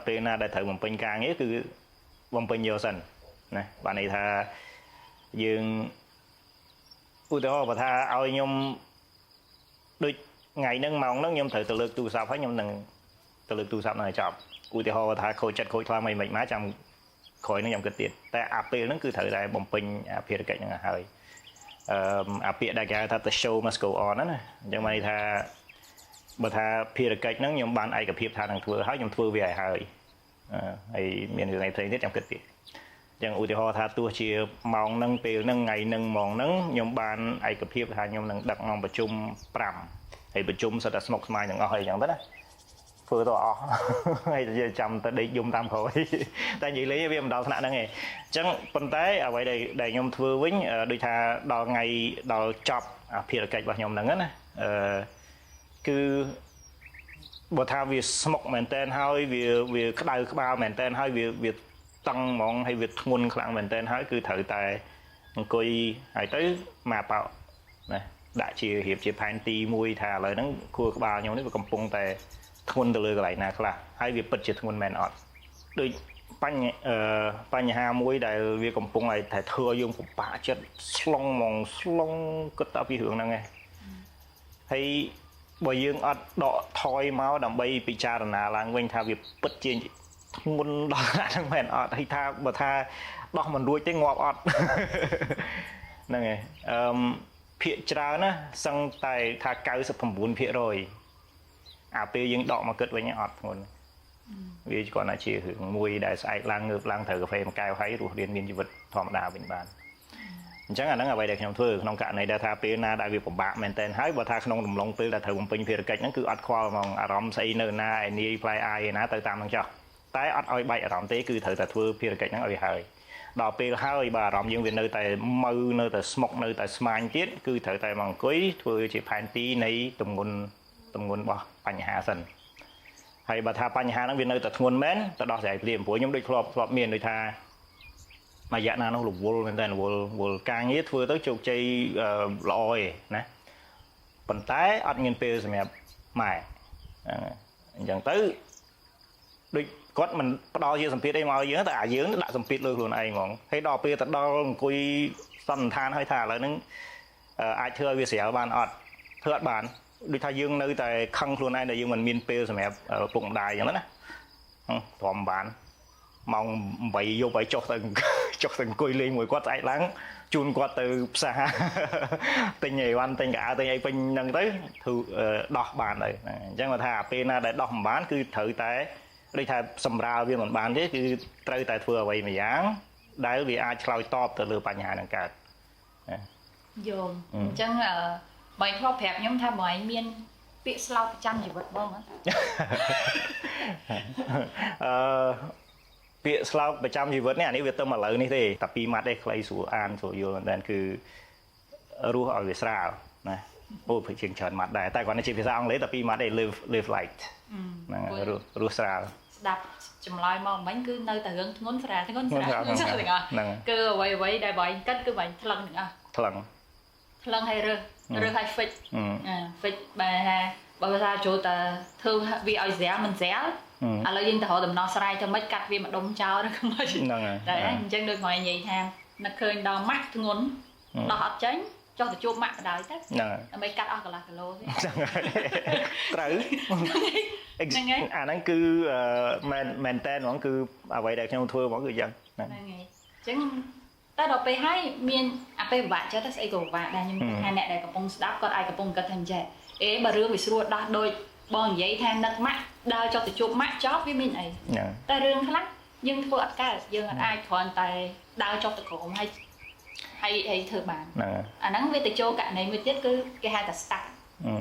ពេលណាដែលត្រូវបំពេញការងារគឺបំពេញយកសិនណាបានន័យថាយើងឧទាហរណ៍បើថាឲ្យខ្ញុំដូចថ្ងៃហ្នឹងម៉ោងហ្នឹងខ្ញុំត្រូវទៅលើកទូរស័ព្ទហើយខ្ញុំនឹងទៅលើកទូរស័ព្ទហ្នឹងឲ្យចប់ឧទាហរណ៍ថាខូចចិត្តខូចខ្លាំងមិនមិនមកចាំក្រោយហ្នឹងខ្ញុំគិតទៀតតែអាពេលហ្នឹងគឺត្រូវតែបំពេញភារកិច្ចហ្នឹងឲ្យហើយអាពាក្យដែលគេហៅថា the show must go on ណាអញ្ចឹងមានន័យថាបើថាភារកិច្ចហ្នឹងខ្ញុំបានឯកភាពថានឹងធ្វើហើយខ្ញុំធ្វើវាឲ្យហើយហើយមានរឿងអីផ្សេងទៀតខ្ញុំគិតទៀតអញ្ចឹងឧទាហរណ៍ថាទោះជាម៉ោងហ្នឹងពេលហ្នឹងថ្ងៃហ្នឹងម៉ោងហ្នឹងខ្ញុំបានឯកភាពថាខ្ញុំនឹងដឹកនាំប្រជុំ5ហើយប្រជុំសិតតែស្មុគស្មាញទាំងអស់ហើយអញ្ចឹងទៅណាធ្វើទៅអស់ហើយចាំទៅដេកយំតាមក្រោយតែនិយាយលេងវាមិនដល់ថ្នាក់ហ្នឹងឯងអញ្ចឹងប៉ុន្តែអ្វីដែលខ្ញុំធ្វើវិញដូចថាដល់ថ្ងៃដល់ចប់ភារកិច្ចរបស់ខ្ញុំហ្នឹងណាគឺបើថាវាស្មុកមែនតែនហើយវាវាក្តៅក្បាលមែនតែនហើយវាវាតឹងហ្មងហើយវាធ្ងន់ខ្លាំងមែនតែនហើយគឺត្រូវតែអង្គុយហើយទៅមកបោណាដាក់ជារៀបជាផែនទីមួយថាឥឡូវហ្នឹងខួរក្បាលខ្ញុំនេះវាកំពុងតែធ្ងន់ទៅលើកន្លែងណាខ្លះហើយវាពិតជាធ្ងន់មែនអត់ដូចបញ្បញ្ហាមួយដែលវាកំពុងតែធ្វើឲ្យយើងពិបាកចិត្តស្លងហ្មងស្លងគិតតែពីរឿងហ្នឹងឯងហើយបើយើងអត់ដកថយមកដើម្បីពិចារណាឡើងវិញថាវាពិតជាធ្ងន់ដល់ហ្នឹងមែនអត់ហើយថាបើថាដោះមិនរួចទេងាប់អត់ហ្នឹងហើយអឺភាកច្រើនណាសឹងតែថា99%អាពេលយើងដកមកគិតវិញអត់ធ្ងន់វាគ្រាន់តែជារឿងមួយដែលស្អែកឡើងងើបឡើងត្រូវកាហ្វេមួយកែវហើយរស់រៀនមានជីវិតធម្មតាវិញបានអញ្ចឹងអាហ្នឹងអ្វីដែលខ្ញុំធ្វើក្នុងករណីដែលថាពេលណាដែលវាពិបាកមែនតើហើយបើថាក្នុងដំឡុងពេលដែលត្រូវបំពេញភារកិច្ចហ្នឹងគឺអត់ខ្វល់ហ្មងអារម្មណ៍ស្អីនៅណាឯនាយផ្លែអាយឯណាទៅតាមហ្នឹងចោះតែអត់ឲ្យបែកអារម្មណ៍ទេគឺត្រូវតែធ្វើភារកិច្ចហ្នឹងឲ្យហើយដល់ពេលហើយបើអារម្មណ៍យើងវានៅតែម៉ៅនៅតែស្មុកនៅតែស្មាញទៀតគឺត្រូវតែមកអង្គុយធ្វើជាផែនទីនៃទម្ងន់ទម្ងន់របស់បញ្ហាសិនហើយបើថាបញ្ហាហ្នឹងវានៅតែធ្ងន់មែនទៅដោះស្រាយភ្លាមព្រោះខ្ញុំដូចធ្លាប់ធ្លាប់មានដូចថាមួយរយៈណានោះរវល់មែនតើរវល់វល់ការងារធ្វើទៅជោគជ័យល្អឯណាប៉ុន្តែអត់មានពេលសម្រាប់ម៉ែអញ្ចឹងទៅដូចគាត់មិនផ្ដល់ជាសម្ពាធអីមកឲ្យយើងតែអាយើងដាក់សម្ពាធលើខ្លួនឯងហ្មងហើយដល់ពេលទៅដល់អង្គុយសន្និដ្ឋានឲ្យថាឥឡូវហ្នឹងអាចធ្វើឲ្យវាស្រាលបានអត់ធ្វើអត់បានដូចថាយើងនៅតែខឹងខ្លួនឯងដែលយើងមិនមានពេលសម្រាប់ឪពុកម្ដាយអញ្ចឹងណាទ្រាំបានម៉ោង8យប់ឲ្យចុះទៅចុះទៅអង្គុយលេងមួយគាត់ស្អែកឡើងជូនគាត់ទៅផ្សារទិញអីវ៉ាន់ទិញកៅអៅទិញអីពេញហ្នឹងទៅធ្វើដោះបានទៅអញ្ចឹងគាត់ថាពេលណាដែលដោះមិនបានគឺត្រូវតែដូចថាសម្រាលវាមិនបានទេគឺត្រូវតែធ្វើអ្វីមួយយ៉ាងដែលវាអាចឆ្លើយតបទៅលើបញ្ហាហ្នឹងកើត យល់អញ្ចឹងបើធ្លាប់ប្រាប់ខ្ញុំថាបើឯងមានពាក្យស្លោកប្រចាំជីវិតបងហ៎ អឺពាក្យស្លោកប្រចាំជីវិតនេះអានេះវាទៅមកឥឡូវនេះទេតែពីរម៉ាត់ទេខ្លីស្រួលអានស្រួលយល់មែនតើគឺរស់ឲ្យវាស្រាលណាអូជាងច្រើនម៉ាត់ដែរតែគាត់នេះជាភាសាអង់គ្លេសតែពីរម៉ាត់ទេ live light ហ្នឹងរស់រស់ស្រាល ស្ដាប់ចម្លើយមកមិញគឺនៅតែរឿងធ្ងន់ស្រាលធ្ងន់ស្រាលទាំងអស់គឺអ្វីអ្វីដែលបងគិតគឺបងថ្លឹងទាំងអស់ ថ្លឹង ថ្លឹងឲ្យរើសរើសឲ្យ fix អា fix បែរថាបើថាចូលតែធ្វើវាឲ្យស្រាលមិនស្រាលឥឡូវយើងទៅរកដំណោះស្រាយទៅមិនកាត់វាម្ដុំចោលឬក៏មិន ហ្នឹងហើយ តែអញ្ចឹងដូចមកនិយាយថានឹកឃើញដល់ម៉ាក់ធ្ងន់ដោះអត់ចេញ ចុះទៅជួបម៉ាក់បណ្ដោយទៅ ហ្នឹង ដើម្បីកាត់អស់កន្លះគីឡូទេ ហ្នឹងហើយត្រូវ ហ្នឹងហើយ អាហ្នឹងគឺមែនមែនតើហ្មងគឺអ្វីដែលខ្ញុំធ្វើហ្មងគឺអញ្ចឹងហ្នឹង ហ្នឹងហើយអញ្ចឹងតែដល់ពេលហើយមានអាពេលពិបាកចិត្តទៅស្អីក៏ពិបាកដែរខ្ញុំគិតថាអ្នកដែលកំពុងស្ដាប់គាត់អាចកំពុងគិតថាអញ្ចេះអេបើរឿងវាស្រួលដោះដូចបងនិយាយថានឹកម៉ាក់ដើរចុះទៅជួបម៉ាក់ចប់វាមានអី ហ្នឹង តែរឿងខ្លះយើងធ្វើអត់កើតយើងអត់អាចគ្រាន់តែដើរចុះទៅក្រោមហើយហើយហើយធ្វើបាន ហ្នឹង អាហ្នឹងវាទៅចូលករណីមួយទៀតគឺគេហៅថា stuck អឺ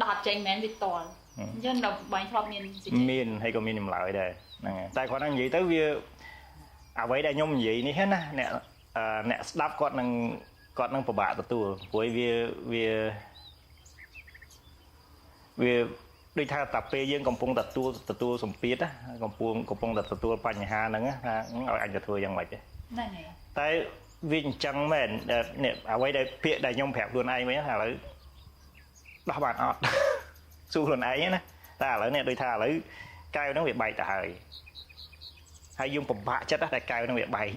ដោះអត់ចេញមែនវាតល់អញ្ចឹងដល់បាញ់ធ្លាប់មានសេចក្ដី មានហើយក៏មានចម្លើយដែរហ្នឹងហើយតែគាត់ហ្នឹងនិយាយទៅវាអ្វីដែលខ្ញុំនិយាយនេះណាអ្នកអ្នកស្ដាប់គាត់នឹងពិបាកទទួលព្រោះវាវាវាដូចថាតែពេលយើងកំពុងទទួលទទួលសម្ពាធណាកំពុងកំពុងតែទទួលបញ្ហាហ្នឹងណាថាឲ្យអញទៅធ្វើយ៉ាងម៉េចទេ ហ្នឹងហើយ តែវាអញ្ចឹងមែនដែលនេះអ្វីដែលពាក្យដែលខ្ញុំប្រាប់ខ្លួនឯងវិញថាឥឡូវដោះបានអត់ សួរខ្លួនឯងណាតែឥឡូវនេះដូចថាឥឡូវកែវហ្នឹងវាបែកទៅហើយហើយយើងពិបាកចិត្តណាស់តែកែវហ្នឹងវាបែក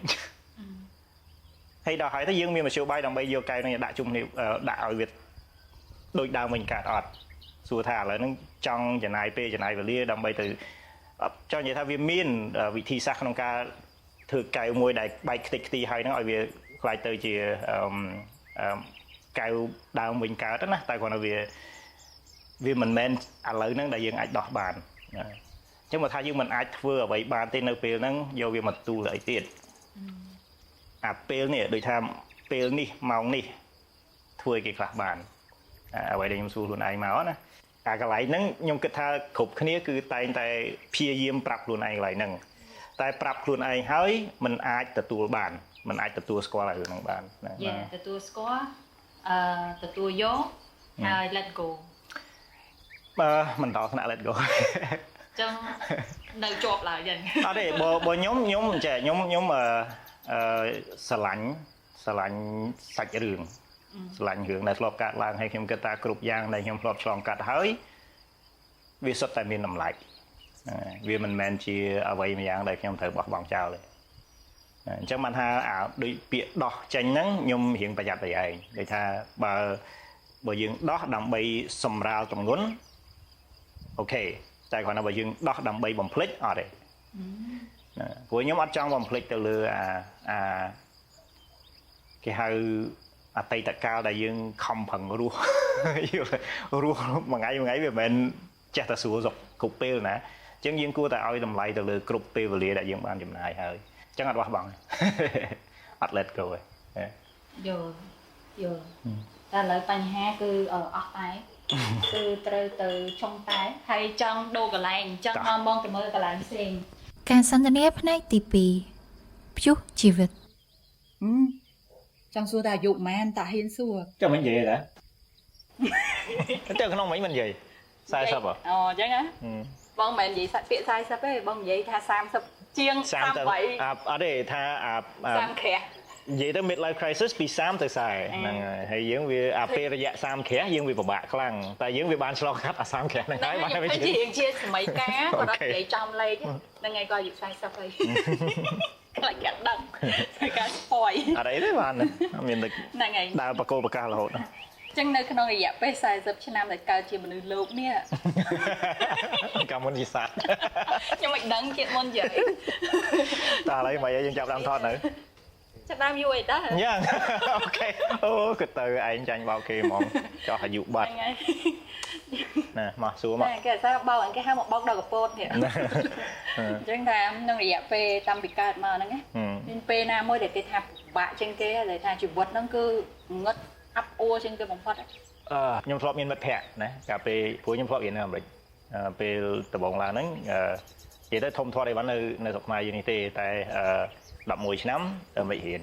ហើយដល់ហើយទៅយើងមានមធ្យោបាយដើម្បីយកកែវហ្នឹងដាក់ជុំគ្នាដាក់ឲ្យវាដូចដើមវិញកើតអត់សួរថាឥឡូវហ្នឹងចង់ចំណាយពេលចំណាយវេលាដើម្បីទៅអត់ចង់និយាយថាវាមានវិធីសាស្ត្រក្នុងការធ្វើកែវមួយដែលបែកខ្ទេចខ្ទីហើយហ្នឹងឲ្យវាក្លាយទៅជាអឺអឺកែវដើមវិញកើតណាតែគ្រាន់តែវាវាមិនមែនឥឡូវហ្នឹងដែលយើងអាចដោះបានណាអញ្ចឹងបើថាយើងមិនអាចធ្វើអ្វីបានទេនៅពេលហ្នឹងយកវាមកទូលអីទៀតអាពេលនេះដូចថាពេលនេះម៉ោងនេះធ្វើឲ្យគេខ្លះបានអាអ្វីដែលខ្ញុំសួរខ្លួនឯងមកណាអាកន្លែងហ្នឹងខ្ញុំគិតថាគ្រប់គ្នាគឺតែងតែព្យាយាមប្រាប់ខ្លួនឯងកន្លែងហ្នឹងតែប្រាប់ខ្លួនឯងហើយมันអាចទទួលបានมันអាចទទួលស្គាល់រឿងហ្នឹងបានណា Yeah ទទួលស្គាល់ទទួលយកហើយ let go បើមិនដល់ថ្នាក់ let go ចឹងនៅជាប់ឡើយចឹង អត់ទេបើបើខ្ញុំខ្ញុំចេះខ្ញុំខ្ញុំអឺអឺស្រឡាញ់ស្រឡាញ់សាច់រឿងស្រឡាញ់រឿងដែលធ្លាប់កើតឡើងហើយខ្ញុំគិតថាគ្រប់យ៉ាងដែលខ្ញុំធ្លាប់ឆ្លងកាត់ហើយវាសុទ្ធតែមានតម្លៃហ្នឹងហើយវាមិនមែនជាអ្វីម្យ៉ាងដែលខ្ញុំត្រូវបោះបង់ចោលទេអញ្ចឹងបានថាអាដូចពាក្យដោះចេញហ្នឹងខ្ញុំរៀងប្រយ័ត្នប្រយែងដូចថាបើបើយើងដោះដើម្បីសម្រាលទម្ងន់OK តែគ្រាន់តែបើយើងដោះដើម្បីបំភ្លេចអត់ទេណាព្រោះខ្ញុំអត់ចង់បំភ្លេចទៅលើអាអាគេហៅអតីតកាលដែលយើងខំប្រឹងរស់យល់រស់មួយថ្ងៃមួយថ្ងៃវាមិនមែនចេះតែស្រួលសុខគ្រប់ពេលណាអញ្ចឹងយើងគួរតែឲ្យតម្លៃទៅលើគ្រប់ពេលវេលាដែលយើងបានចំណាយហើយអញ្ចឹងអត់បោះបង់ទេ អត់ let go ទេ យល់យល់តែឥឡូវបញ្ហាគឺអស់តែគឺត្រូវទៅចុងតែហើយចង់ដូរកន្លែងចង់នាំបងទៅមើលកន្លែងផ្សេង ការសន្ទនាផ្នែកទី2ព្យុះជីវិត ចង់សួរថាអាយុប៉ុន្មានតាហ៊ានសួរ ចាំមិននិយាយទេទៅក្នុងមិនមិននិយាយ40ហ៎ អូអញ្ចឹងហ៎បងមិនមែននិយាយសាច់ពាក្យ40ទេបងនិយាយថា30ជាង 30 38 អាអត់ទេថាអា 30ក្រាស់ និយាយទៅ mid life crisis ពី30ទៅ40ហ្នឹងហើយហើយយើងវាអាពេលរយៈ30ក្រាស់យើងវាពិបាកខ្លាំងតែយើងវាបានឆ្លងកាត់អា30ក្រាស់ហ្នឹងហើយបាន វា វា ជារៀងជាសម័យកាលគាត់អត់និយាយចំលេខហ្នឹងហើយគាត់អាយុ40ហើយខ្លាចគេដឹងធ្វើការ spoil អត់អីទេបានមានតែ ហ្នឹងហើយ ដើរបកគោបកាសរហូត ចឹងនៅក្នុងរយៈពេល40ឆ្នាំដែលកើតជាមនុស្សលោកនេះ កាលមុនជាសត្វ ខ្ញុំមិនដឹងជាតិមុនយាយ តើឥឡូវមកយើងចាប់ដើមថតនៅ ចាប់ដើមយូរអីតើ យ៉ាង OK អូគិតទៅឯងចាញ់បោកគេហ្មងចោះអាយុបាត់ ហ្នឹងហើយ ណាមកសួរមក តែគេថាបោកគេហៅមកបោកដល់កពតនេះអញ្ចឹងថាក្នុងរយៈពេលតាំងពីកើតមកហ្នឹងណាមានពេលណាមួយដែលគេថាពិបាកជាងគេដែលថាជីវិតហ្នឹងគឺងឹតអាប់អួរជាងគេបំផុត អឺខ្ញុំធ្លាប់មានមិត្តភ័ក្តិណាកាលពេលព្រោះខ្ញុំធ្លាប់រៀននៅអាមេរិកពេលដំបូងឡើងហ្នឹងអឺនិយាយទៅធំធាត់អីវ៉ាន់នៅនៅស្រុកខ្មែរយើងនេះទេតែអឺ11ឆ្នាំទៅអាមេរិករៀន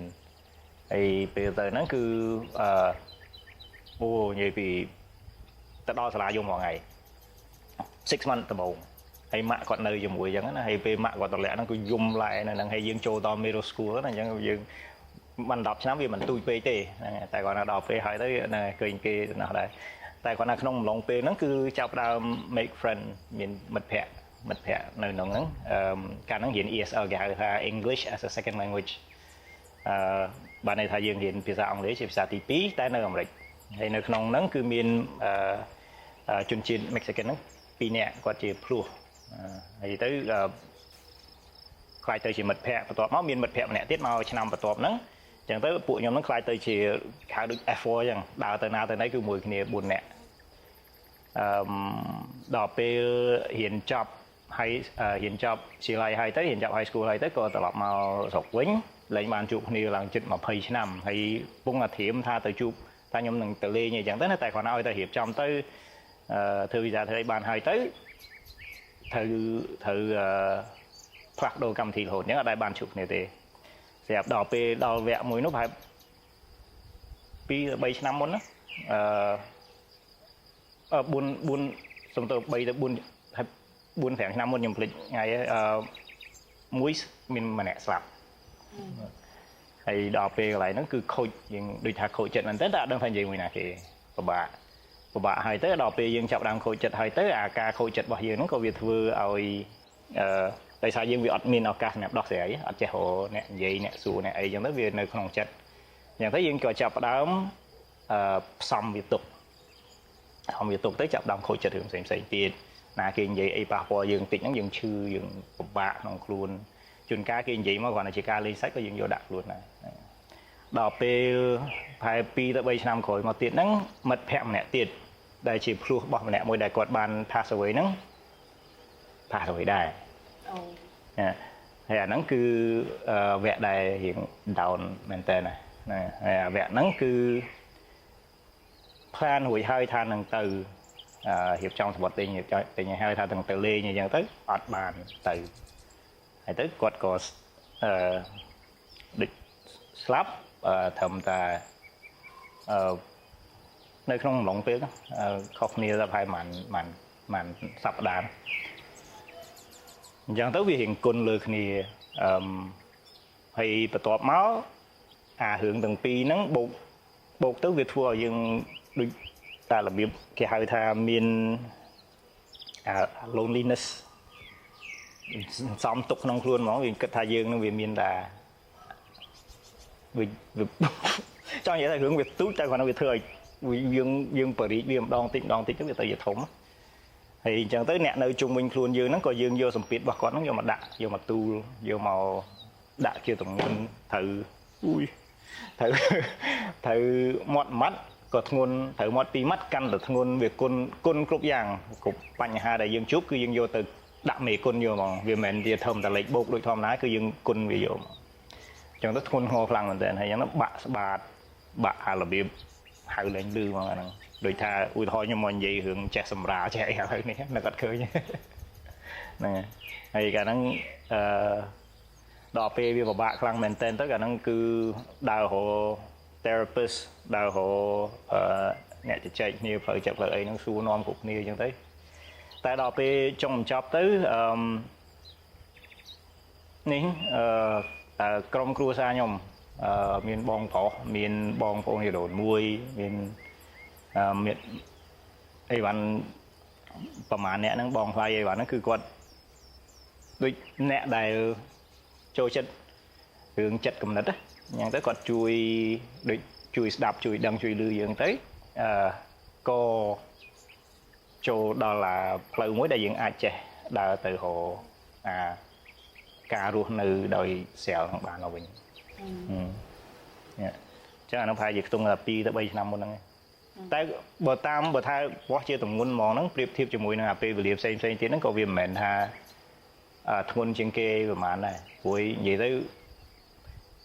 ហើយពេលទៅហ្នឹងគឺអឺអូនិយាយពីទៅដល់សាលាយំរាល់ថ្ងៃ6 month ដំបូងហើយម៉ាក់គាត់នៅជាមួយអញ្ចឹងណាហើយពេលម៉ាក់គាត់តម្លាក់ហ្នឹងគឺយំឡែនៅហ្នឹងហើយយើងចូលដល់ middle school ណាអញ្ចឹងយើងមិន10ឆ្នាំវាមិនទូចពេកទេហ្នឹងតែគាត់នៅដល់ពេលហើយទៅណាឃើញគេទៅណោះដែរតែគាត់នៅក្នុងអំឡុងពេលហ្នឹងគឺចាប់ដើម make friend មានមិត្តភ័ក្តិមិត្តភ័ក្តិនៅក្នុងហ្នឹងអឺកាលហ្នឹងរៀន ESL គេហៅថា English as a second language បានន័យថាយើងរៀនភាសាអង់គ្លេសជាភាសាទី2តែនៅអាមេរិកហើយនៅក្នុងហ្នឹងគឺមានអឺជនជាតិ Mexican ហ្នឹងពីរនាក់គាត់ជាភ្លោះហើយទៅក្លាយទៅជាមិត្តភ័ក្តិបន្ទាប់មកមានមិត្តភ័ក្តិម្នាក់ទៀតមកឆ្នាំបន្ទាប់ហ្នឹងអញ្ចឹងទៅពួកខ្ញុំហ្នឹងក្លាយទៅជាហៅដូច F4 អញ្ចឹងដើរទៅណាទៅណីគឺមួយគ្នា4នាក់អឺដល់ពេលរៀនចប់ហើយរៀនចប់វិទ្យាល័យហើយទៅរៀនចប់ high school ហើយទៅក៏ត្រឡប់មកស្រុកវិញលែងបានជួបគ្នាឡើងជិត20ឆ្នាំហើយពងអាធៀមថាទៅជួបថាខ្ញុំនឹងទៅលេងអីចឹងទៅណាតែគាត់ឲ្យតែរៀបចំទៅអឺធ្វើវីសាធ្វើអីបានហើយទៅត្រូវត្រូវអឺផ្លាស់ប្ដូរកម្មវិធីរហូតអញ្ចឹងអត់ដែលបានជួបគ្នាទេស្រាប់ដល់ពេលដល់វគ្គមួយនោះប្រហែល2 3ឆ្នាំមុនណាអឺ4 4សំទោ3ទៅ4ហើយ4 5ឆ្នាំមុនខ្ញុំភ្លេចថ្ងៃអឺមួយមានម្នាក់ស្លាប់ហើយដល់ពេលកន្លែងហ្នឹងគឺខូចយើងដូចថាខូចចិត្តមែនតើតែអត់ដឹងថានិយាយមួយណាគេពិបាកពិបាកហើយទៅដល់ពេលយើងចាប់ដើមខូចចិត្តហើយទៅអាការខូចចិត្តរបស់យើងហ្នឹងក៏វាធ្វើឲ្យអឺដោយសារយើងវាអត់មានឱកាសសម្រាប់ដោះស្រាយអត់ចេះរកអ្នកនិយាយអ្នកសួរអ្នកអីចឹងទៅវានៅក្នុងចិត្តអញ្ចឹងទៅយើងក៏ចាប់ផ្ដើមអឺផ្សំវាទុកផ្សំវាទុកទៅចាប់ដើមខូចចិត្តរឿងផ្សេងផ្សេងទៀតណាគេនិយាយអីប៉ះពាល់យើងតិចហ្នឹងយើងឈឺយើងពិបាកក្នុងខ្លួនជួនកាលគេនិយាយមកគ្រាន់តែជាការលេងសាច់ក៏យើងយកដាក់ខ្លួនដែរដល់ពេលប្រហែល2ទៅ3ឆ្នាំក្រោយមកទៀតហ្នឹងមិត្តភ័ក្តិម្នាក់ទៀតដែលជាភ្លោះរបស់ម្នាក់មួយដែលគាត់បាន pass away ហ្នឹង pass away ដែរ អូ ហើយអាហ្នឹងគឺវគ្គដែលរៀង down មែនតើណាណាហើយអាវគ្គហ្នឹងគឺ plan រួចហើយថានឹងទៅរៀបចំសំបុត្រទិញរៀបចំទិញឲ្យហើយថានឹងទៅលេងអញ្ចឹងទៅអត់បានទៅហើយទៅគាត់ក៏អឺដូចស្លាប់ត្រឹមតែអឺនៅក្នុងអំឡុងពេលហ្នឹងខុសគ្នាតែប្រហែលប្រហែលប្រហែលប្រហែលសប្តាហ៍អញ្ចឹងទៅវារៀងគុណលើគ្នាអឺហើយបន្ទាប់មកអារឿងទាំងពីរហ្នឹងបូកបូកទៅវាធ្វើឲ្យយើងដូចតែរបៀបគេហៅថាមានអា loneliness សំទុកក្នុងខ្លួនហ្មងវាគិតថាយើងនឹងវាមានតែវាចង់និយាយថារឿងវាទូចតែគ្រាន់តែវាធ្វើឲ្យយើងយើងបរិយាវាម្ដងតិចម្ដងតិចទៅវាទៅជាធំហើយអញ្ចឹងទៅអ្នកនៅជុំវិញខ្លួនយើងហ្នឹងក៏យើងយកសម្ពាធរបស់គាត់ហ្នឹងយកមកដាក់យកមកទូលយកមកដាក់ជាទម្ងន់ត្រូវអ៊ុយត្រូវត្រូវមាត់ម៉ាត់ក៏ធ្ងន់ត្រូវមាត់ពីរម៉ាត់កាន់តែធ្ងន់វាគុណគុណគ្រប់យ៉ាងគ្រប់បញ្ហាដែលយើងជួបគឺយើងយកទៅដាក់មេគុណយកហ្មងវាមិនមែនជាធំតែលេខបូកដូចធម្មតាគឺយើងគុណវាយកហ្មងអញ្ចឹងទៅធ្ងន់ធ្ងរខ្លាំងមែនទែនហើយអញ្ចឹងទៅបាក់ស្បាតបាក់អារបៀបហៅលែងលឺហ្មងអាហ្នឹងដូចថាឧទាហរណ៍ខ្ញុំមកនិយាយរឿងចេះសម្រាចេះអីឥឡូវនេះនឹកអត់ឃើញហ្នឹងហើយកាលហ្នឹងអឺដល់ពេលវាពិបាកខ្លាំងមែនទែនទៅកាលហ្នឹងគឺដើររក therapist ដើររកអឺអ្នកជជែកគ្នាផ្លូវចិត្តផ្លូវអីហ្នឹងសួរនាំគ្រប់គ្នាអញ្ចឹងទៅតែដល់ពេលចុងបញ្ចប់ទៅអឺនេះអឺក្រុមគ្រួសារខ្ញុំអឺមានបងប្រុសមានបងប្អូនជីដូនមួយមានអឺមានអីវ៉ាន់ប្រហែលអ្នកហ្នឹងបងថ្លៃអីវ៉ាន់ហ្នឹងគឺគាត់ដូចអ្នកដែលចូលចិត្តរឿងចិត្តគំនិតណាអញ្ចឹងទៅគាត់ជួយដូចជួយស្ដាប់ជួយដឹងជួយឮយើងទៅអឺក៏ចូលដល់អាផ្លូវមួយដែលយើងអាចចេះដើរទៅរកអាការរស់នៅដោយស្រាលនឹងបានមកវិញចឹងអានោះប្រហែលជាខ្ទង់តែ2ទៅ3ឆ្នាំមុនហ្នឹងតែបើតាមបើថាវាស់ជាទម្ងន់ហ្មងហ្នឹងប្រៀបធៀបជាមួយនឹងអាពេលវេលាផ្សេងផ្សេងទៀតហ្នឹងក៏វាមិនមែនថាធ្ងន់ជាងគេប្រហែលដែរព្រោះនិយាយទៅ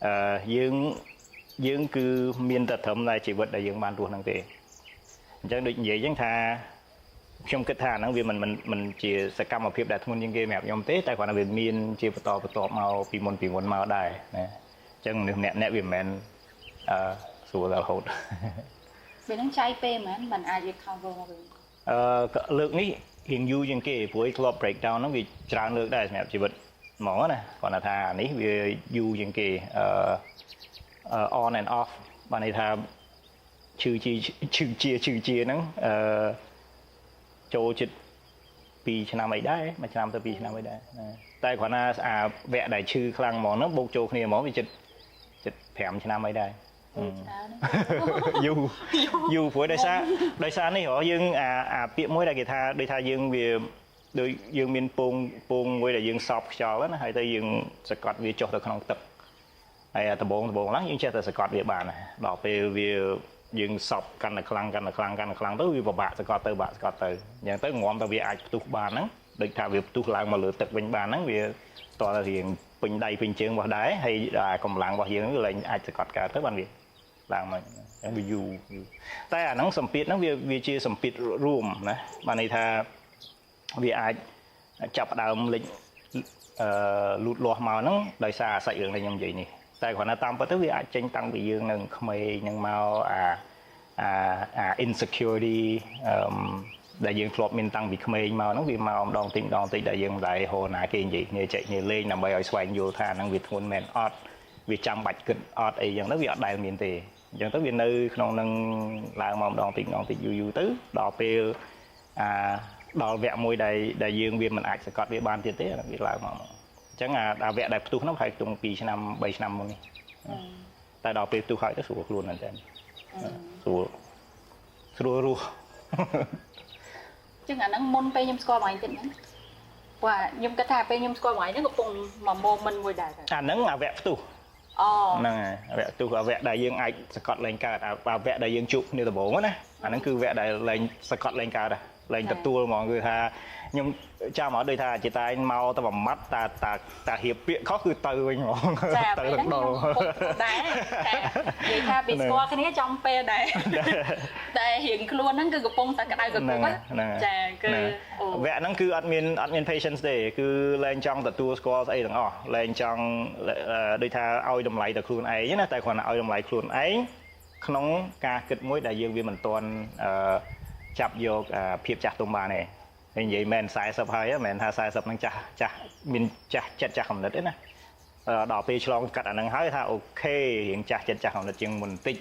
អឺយើងយើងគឺមានតែត្រឹមតែជីវិតដែលយើងបានរស់ហ្នឹងទេអញ្ចឹងដូចនិយាយអញ្ចឹងថាខ្ញុំគិតថាហ្នឹងវាមិនមិនមិនជាសកម្មភាពដែលធ្ងន់ជាងគេសម្រាប់ខ្ញុំទេតែគ្រាន់តែវាមានជាបន្តបន្ទាប់មកពីមុនពីមុនមកដែរណាអញ្ចឹងមនុស្សម្នាក់អ្នកវាមិនមែនអឺស្រួលដល់រហូត ពេលហ្នឹងចាយពេលហ្មងមិនអាច recover មកវិញ អឺលើកនេះរៀងយូរជាងគេព្រោះធ្លាប់ break down ហ្នឹងវាច្រើនលើកដែរសម្រាប់ជីវិតហ្មងណាគាត់ថាអានេះវាយូរជាងគេអឺ on and off បានន័យថាឈឺជាឈឺជាឈឺជាហ្នឹងអឺចូលចិត្ត2ឆ្នាំអីដែរមួយឆ្នាំទៅ2ឆ្នាំអីដែរតែគ្រាន់តែអាវគ្គដែលឈឺខ្លាំងហ្មងហ្នឹងបូកចូលគ្នាហ្មងវាចិត្ត ជិត5ឆ្នាំអីដែរ។ ច្រើន។ យូរយូរព្រោះដោយសារនេះហ៎យើងអាអាពាក្យមួយដែលគេថាដូចថាយើងវាដូចយើងមានពងពងមួយដែលយើងសប់ខ្យល់ណាហើយទៅយើងសកត់វាចុះទៅក្នុងទឹកហើយអាដបងដបងឡើងយើងចេះតែសកត់វាបានដល់ពេលវាយើងសប់កាន់តែខ្លាំងកាន់តែខ្លាំងកាន់តែខ្លាំងទៅវាពិបាកសកត់ទៅបាក់សកត់ទៅអញ្ចឹងទៅងំតែវាអាចផ្ទុះបានហ្នឹងដូចថាវាផ្ទុះឡើងមកលើទឹកវិញបានហ្នឹងវាតើរៀងពេញដៃពេញជើងរបស់ដែរហើយកម្លាំងរបស់យើងវាលែងអាចសកត់កើតទៅបានវាឡើងមកអញ្ចឹងវាយូរយូរតែអាហ្នឹងសម្ពាធហ្នឹងវាវាជាសម្ពាធរួមណាបានន័យថាវាអាចចាប់ផ្ដើមលេចអឺលូតលាស់មកហ្នឹងដោយសារសាច់រឿងដែលខ្ញុំនិយាយនេះតែគ្រាន់តែតាមពិតទៅវាអាចចេញតាំងពីយើងនៅក្មេងហ្នឹងមកអាអាអា insecurity អឺដែលយើងធ្លាប់មានតាំងពីក្មេងមកហ្នឹងវាមកម្ដងតិចម្ដងតិចដែលយើងមិនដែលហៅណាគេនិយាយគ្នាចែកគ្នាលេងដើម្បីឲ្យស្វែងយល់ថាហ្នឹងវាធ្ងន់មែនអត់វាចាំបាច់គិតអត់អីចឹងទៅវាអត់ដែលមានទេអញ្ចឹងទៅវានៅក្នុងនឹងឡើងមកម្ដងតិចម្ដងតិចយូរយូរទៅដល់ពេលអាដល់វគ្គមួយដែលដែលយើងវាមិនអាចសង្កត់វាបានទៀតទេវាឡើងមកអញ្ចឹងអាអាវគ្គដែលផ្ទុះហ្នឹងប្រហែលខ្ទង់2ឆ្នាំ3ឆ្នាំមុននេះតែដល់ពេលផ្ទុះហើយទៅស្រួលខ្លួនមែនតើស្រួលស្រួលរស់។ ចឹងអាហ្នឹងមុនពេលខ្ញុំស្គាល់បងឯងទៀតហ្នឹងព្រោះខ្ញុំគិតថាពេលខ្ញុំស្គាល់បងឯងហ្នឹងកំពុងមួយ moment មួយដែរ។ អាហ្នឹងអាវគ្គផ្ទុះ។ អូ ហ្នឹងហើយវគ្គផ្ទុះអាវគ្គដែលយើងអាចសកត់លែងកើតអាវគ្គដែលយើងជួបគ្នាដំបូងណាអាហ្នឹងគឺវគ្គដែលលែងសកត់លែងកើតលែងទទួលហ្មងគឺថាខ្ញុំចាំអត់ដូចថាជាតែមកតែមួយម៉ាត់តាតាតាហៀបពាក្យខុសគឺទៅវិញហ្មង ទៅរដលដែរតែនិយាយថាពីស្គាល់គ្នាចំពេលដែរតែរៀងខ្លួនហ្នឹងគឺកំពុងតែក្តៅកគុកចាគឺ វគ្គហ្នឹងគឺអត់មាន patience ទេគឺលែងចង់ទទួលស្គាល់ស្អីទាំងអស់លែងចង់ដូចថាឲ្យតម្លៃតែខ្លួនឯងណាតែគ្រាន់តែឲ្យតម្លៃខ្លួនឯងក្នុងការគិតមួយដែលយើងវាមិនទាន់ចាប់យកភាពចាស់ទុំបានទេហើយនិយាយមែន40ហើយមិនមែនថា40ហ្នឹងចាស់ចាស់មានចាស់ចិត្តចាស់កំណត់ទេណាដល់ពេលឆ្លងកាត់អាហ្នឹងហើយថា OK រៀងចាស់ចិត្តចាស់កំណត់ជាងមុនបន្តិច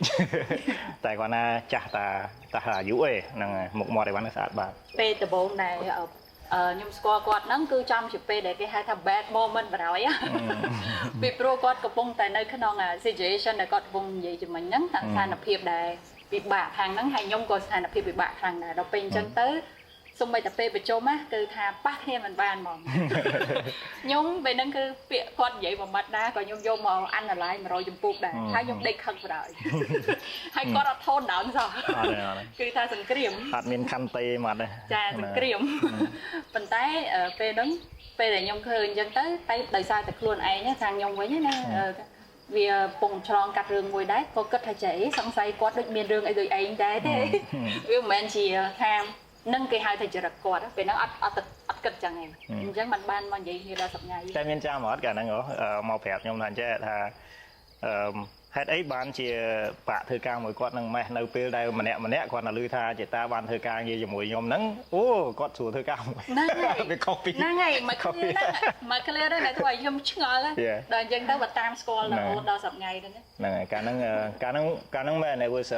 តែគាត់ណាចាស់តាតាអាយុឯហ្នឹងមុខមាត់អីវ៉ាន់ស្អាតបាទ។ ពេលដំបូងដែលខ្ញុំស្គាល់គាត់ហ្នឹងគឺចំជាពេលដែលគេហៅថា bad moment បណ្ដោយពីព្រោះគាត់កំពុងតែនៅក្នុង situation ដែលគាត់កំពុងនិយាយជាមួយហ្នឹងស្ថានភាពដែលពិបាកខាងហ្នឹងហើយខ្ញុំក៏ស្ថានភាពពិបាកខ្លាំងដែរដល់ពេលអញ្ចឹងទៅសូម្បីតែពេលប្រជុំណាគឺថាប៉ះគ្នាមិនបានហ្មងខ្ញុំពេលហ្នឹងគឺពាក្យគាត់និយាយមួយម៉ាត់ដែរក៏ខ្ញុំយកមក analyze 100ចំពោះដែរហើយខ្ញុំដេកខឹងបណ្ដោយហើយគាត់អត់ tone down សោះគឺថាសង្គ្រាម។ អត់មានខន្តីមកទេ។ ចាសង្គ្រាមប៉ុន្តែពេលហ្នឹងពេលដែលខ្ញុំឃើញអញ្ចឹងទៅតែដោយសារតែខ្លួនឯងខាងខ្ញុំវិញណាវាពងឆ្លងកាត់រឿងមួយដែរក៏គិតថាចេះសង្ស័យគាត់ដូចមានរឿងអីដូចឯងដែរទេវាមិនមែនជាថានឹងគេហៅថាចរិតគាត់ពេលហ្នឹងអត់អត់អត់គិតចឹងឯងអញ្ចឹងมันបានមកនិយាយគ្នាដល់សប្តាហ៍ តែមានចាំអត់កាលហ្នឹងមកប្រាប់ខ្ញុំថាចេះថាអឺហេតុអីបានជាបាក់ធ្វើការមួយគាត់នឹងម៉េះនៅពេលដែលម្នាក់ម្នាក់គាត់នៅឮថាចេតាបានធ្វើការងារជាមួយខ្ញុំហ្នឹងអូគាត់ស្រួលធ្វើការមួយ ហ្នឹងហើយ វាខុសពី ហ្នឹងហើយមក clear ហ្នឹងមក clear ហ្នឹងដែលធ្វើឲ្យខ្ញុំឆ្ងល់ដល់អញ្ចឹងទៅបើតាមស្គាល់រហូតដល់សប្តាហ៍ហ្នឹង ហ្នឹងហើយកាលហ្នឹងកាលហ្នឹងកាលហ្នឹងមែន it was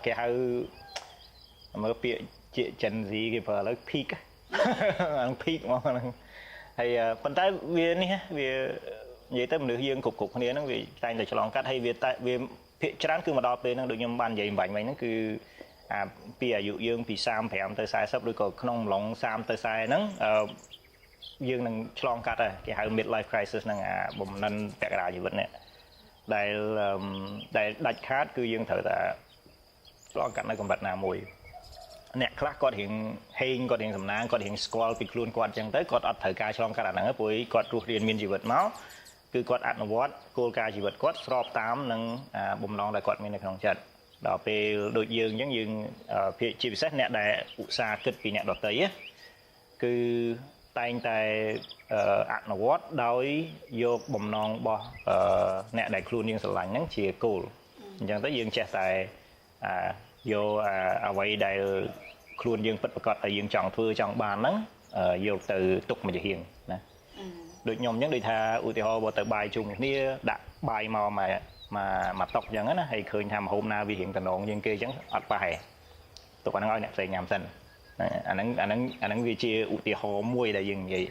គេហៅមើលពាក្យជា Gen Z គេប្រើឥឡូវ peak ហ្នឹង peak ហ្មងហ្នឹងហើយប៉ុន្តែវានេះវានិយាយទៅមនុស្សយើងគ្រប់គ្រប់គ្នាហ្នឹងវាតែងតែឆ្លងកាត់ហើយវាតែវាភាគច្រើនគឺមកដល់ពេលហ្នឹងដូចខ្ញុំបាននិយាយបាញ់មិញហ្នឹងគឺអាពីអាយុយើងពី35ទៅ40ឬក៏ក្នុងអំឡុង30ទៅ40ហ្នឹងអឺយើងនឹងឆ្លងកាត់ហើយគេហៅ mid life crisis ហ្នឹងអាបំណិនពាក់កណ្ដាលជីវិតនេះដែលដែលដាច់ខាតគឺយើងត្រូវតែឆ្លងកាត់នៅកម្រិតណាមួយអ្នកខ្លះគាត់រៀងហេងគាត់រៀងសំណាងគាត់រៀងស្គាល់ពីខ្លួនគាត់អញ្ចឹងទៅគាត់អត់ត្រូវការឆ្លងកាត់អាហ្នឹងព្រោះគាត់រស់រៀនមានជីវិតមកគឺគាត់អនុវត្តគោលការណ៍ជីវិតគាត់ស្របតាមនឹងបំណងដែលគាត់មាននៅក្នុងចិត្តដល់ពេលដូចយើងអញ្ចឹងយើងជាពិសេសអ្នកដែលឧស្សាហ៍គិតពីអ្នកដទៃគឺតែងតែអនុវត្តដោយយកបំណងរបស់អ្នកដែលខ្លួនយើងស្រឡាញ់ហ្នឹងជាគោលអញ្ចឹងទៅយើងចេះតែយកអ្វីដែលខ្លួនយើងពិតប្រាកដឲ្យយើងចង់ធ្វើចង់បានហ្នឹងយកទៅទុកមួយចំហៀងណាដូចខ្ញុំអញ្ចឹងដូចថាឧទាហរណ៍បើទៅបាយជុំគ្នាដាក់បាយមកមកមកតុកអញ្ចឹងណាហើយឃើញថាម្ហូបណាវារៀងតំណងជាងគេអញ្ចឹងអត់ប៉ះទេទុកអាហ្នឹងឲ្យអ្នកផ្សេងញ៉ាំសិនអាហ្នឹងអាហ្នឹងអាហ្នឹងវាជាឧទាហរណ៍មួយដែលយើងនិយាយ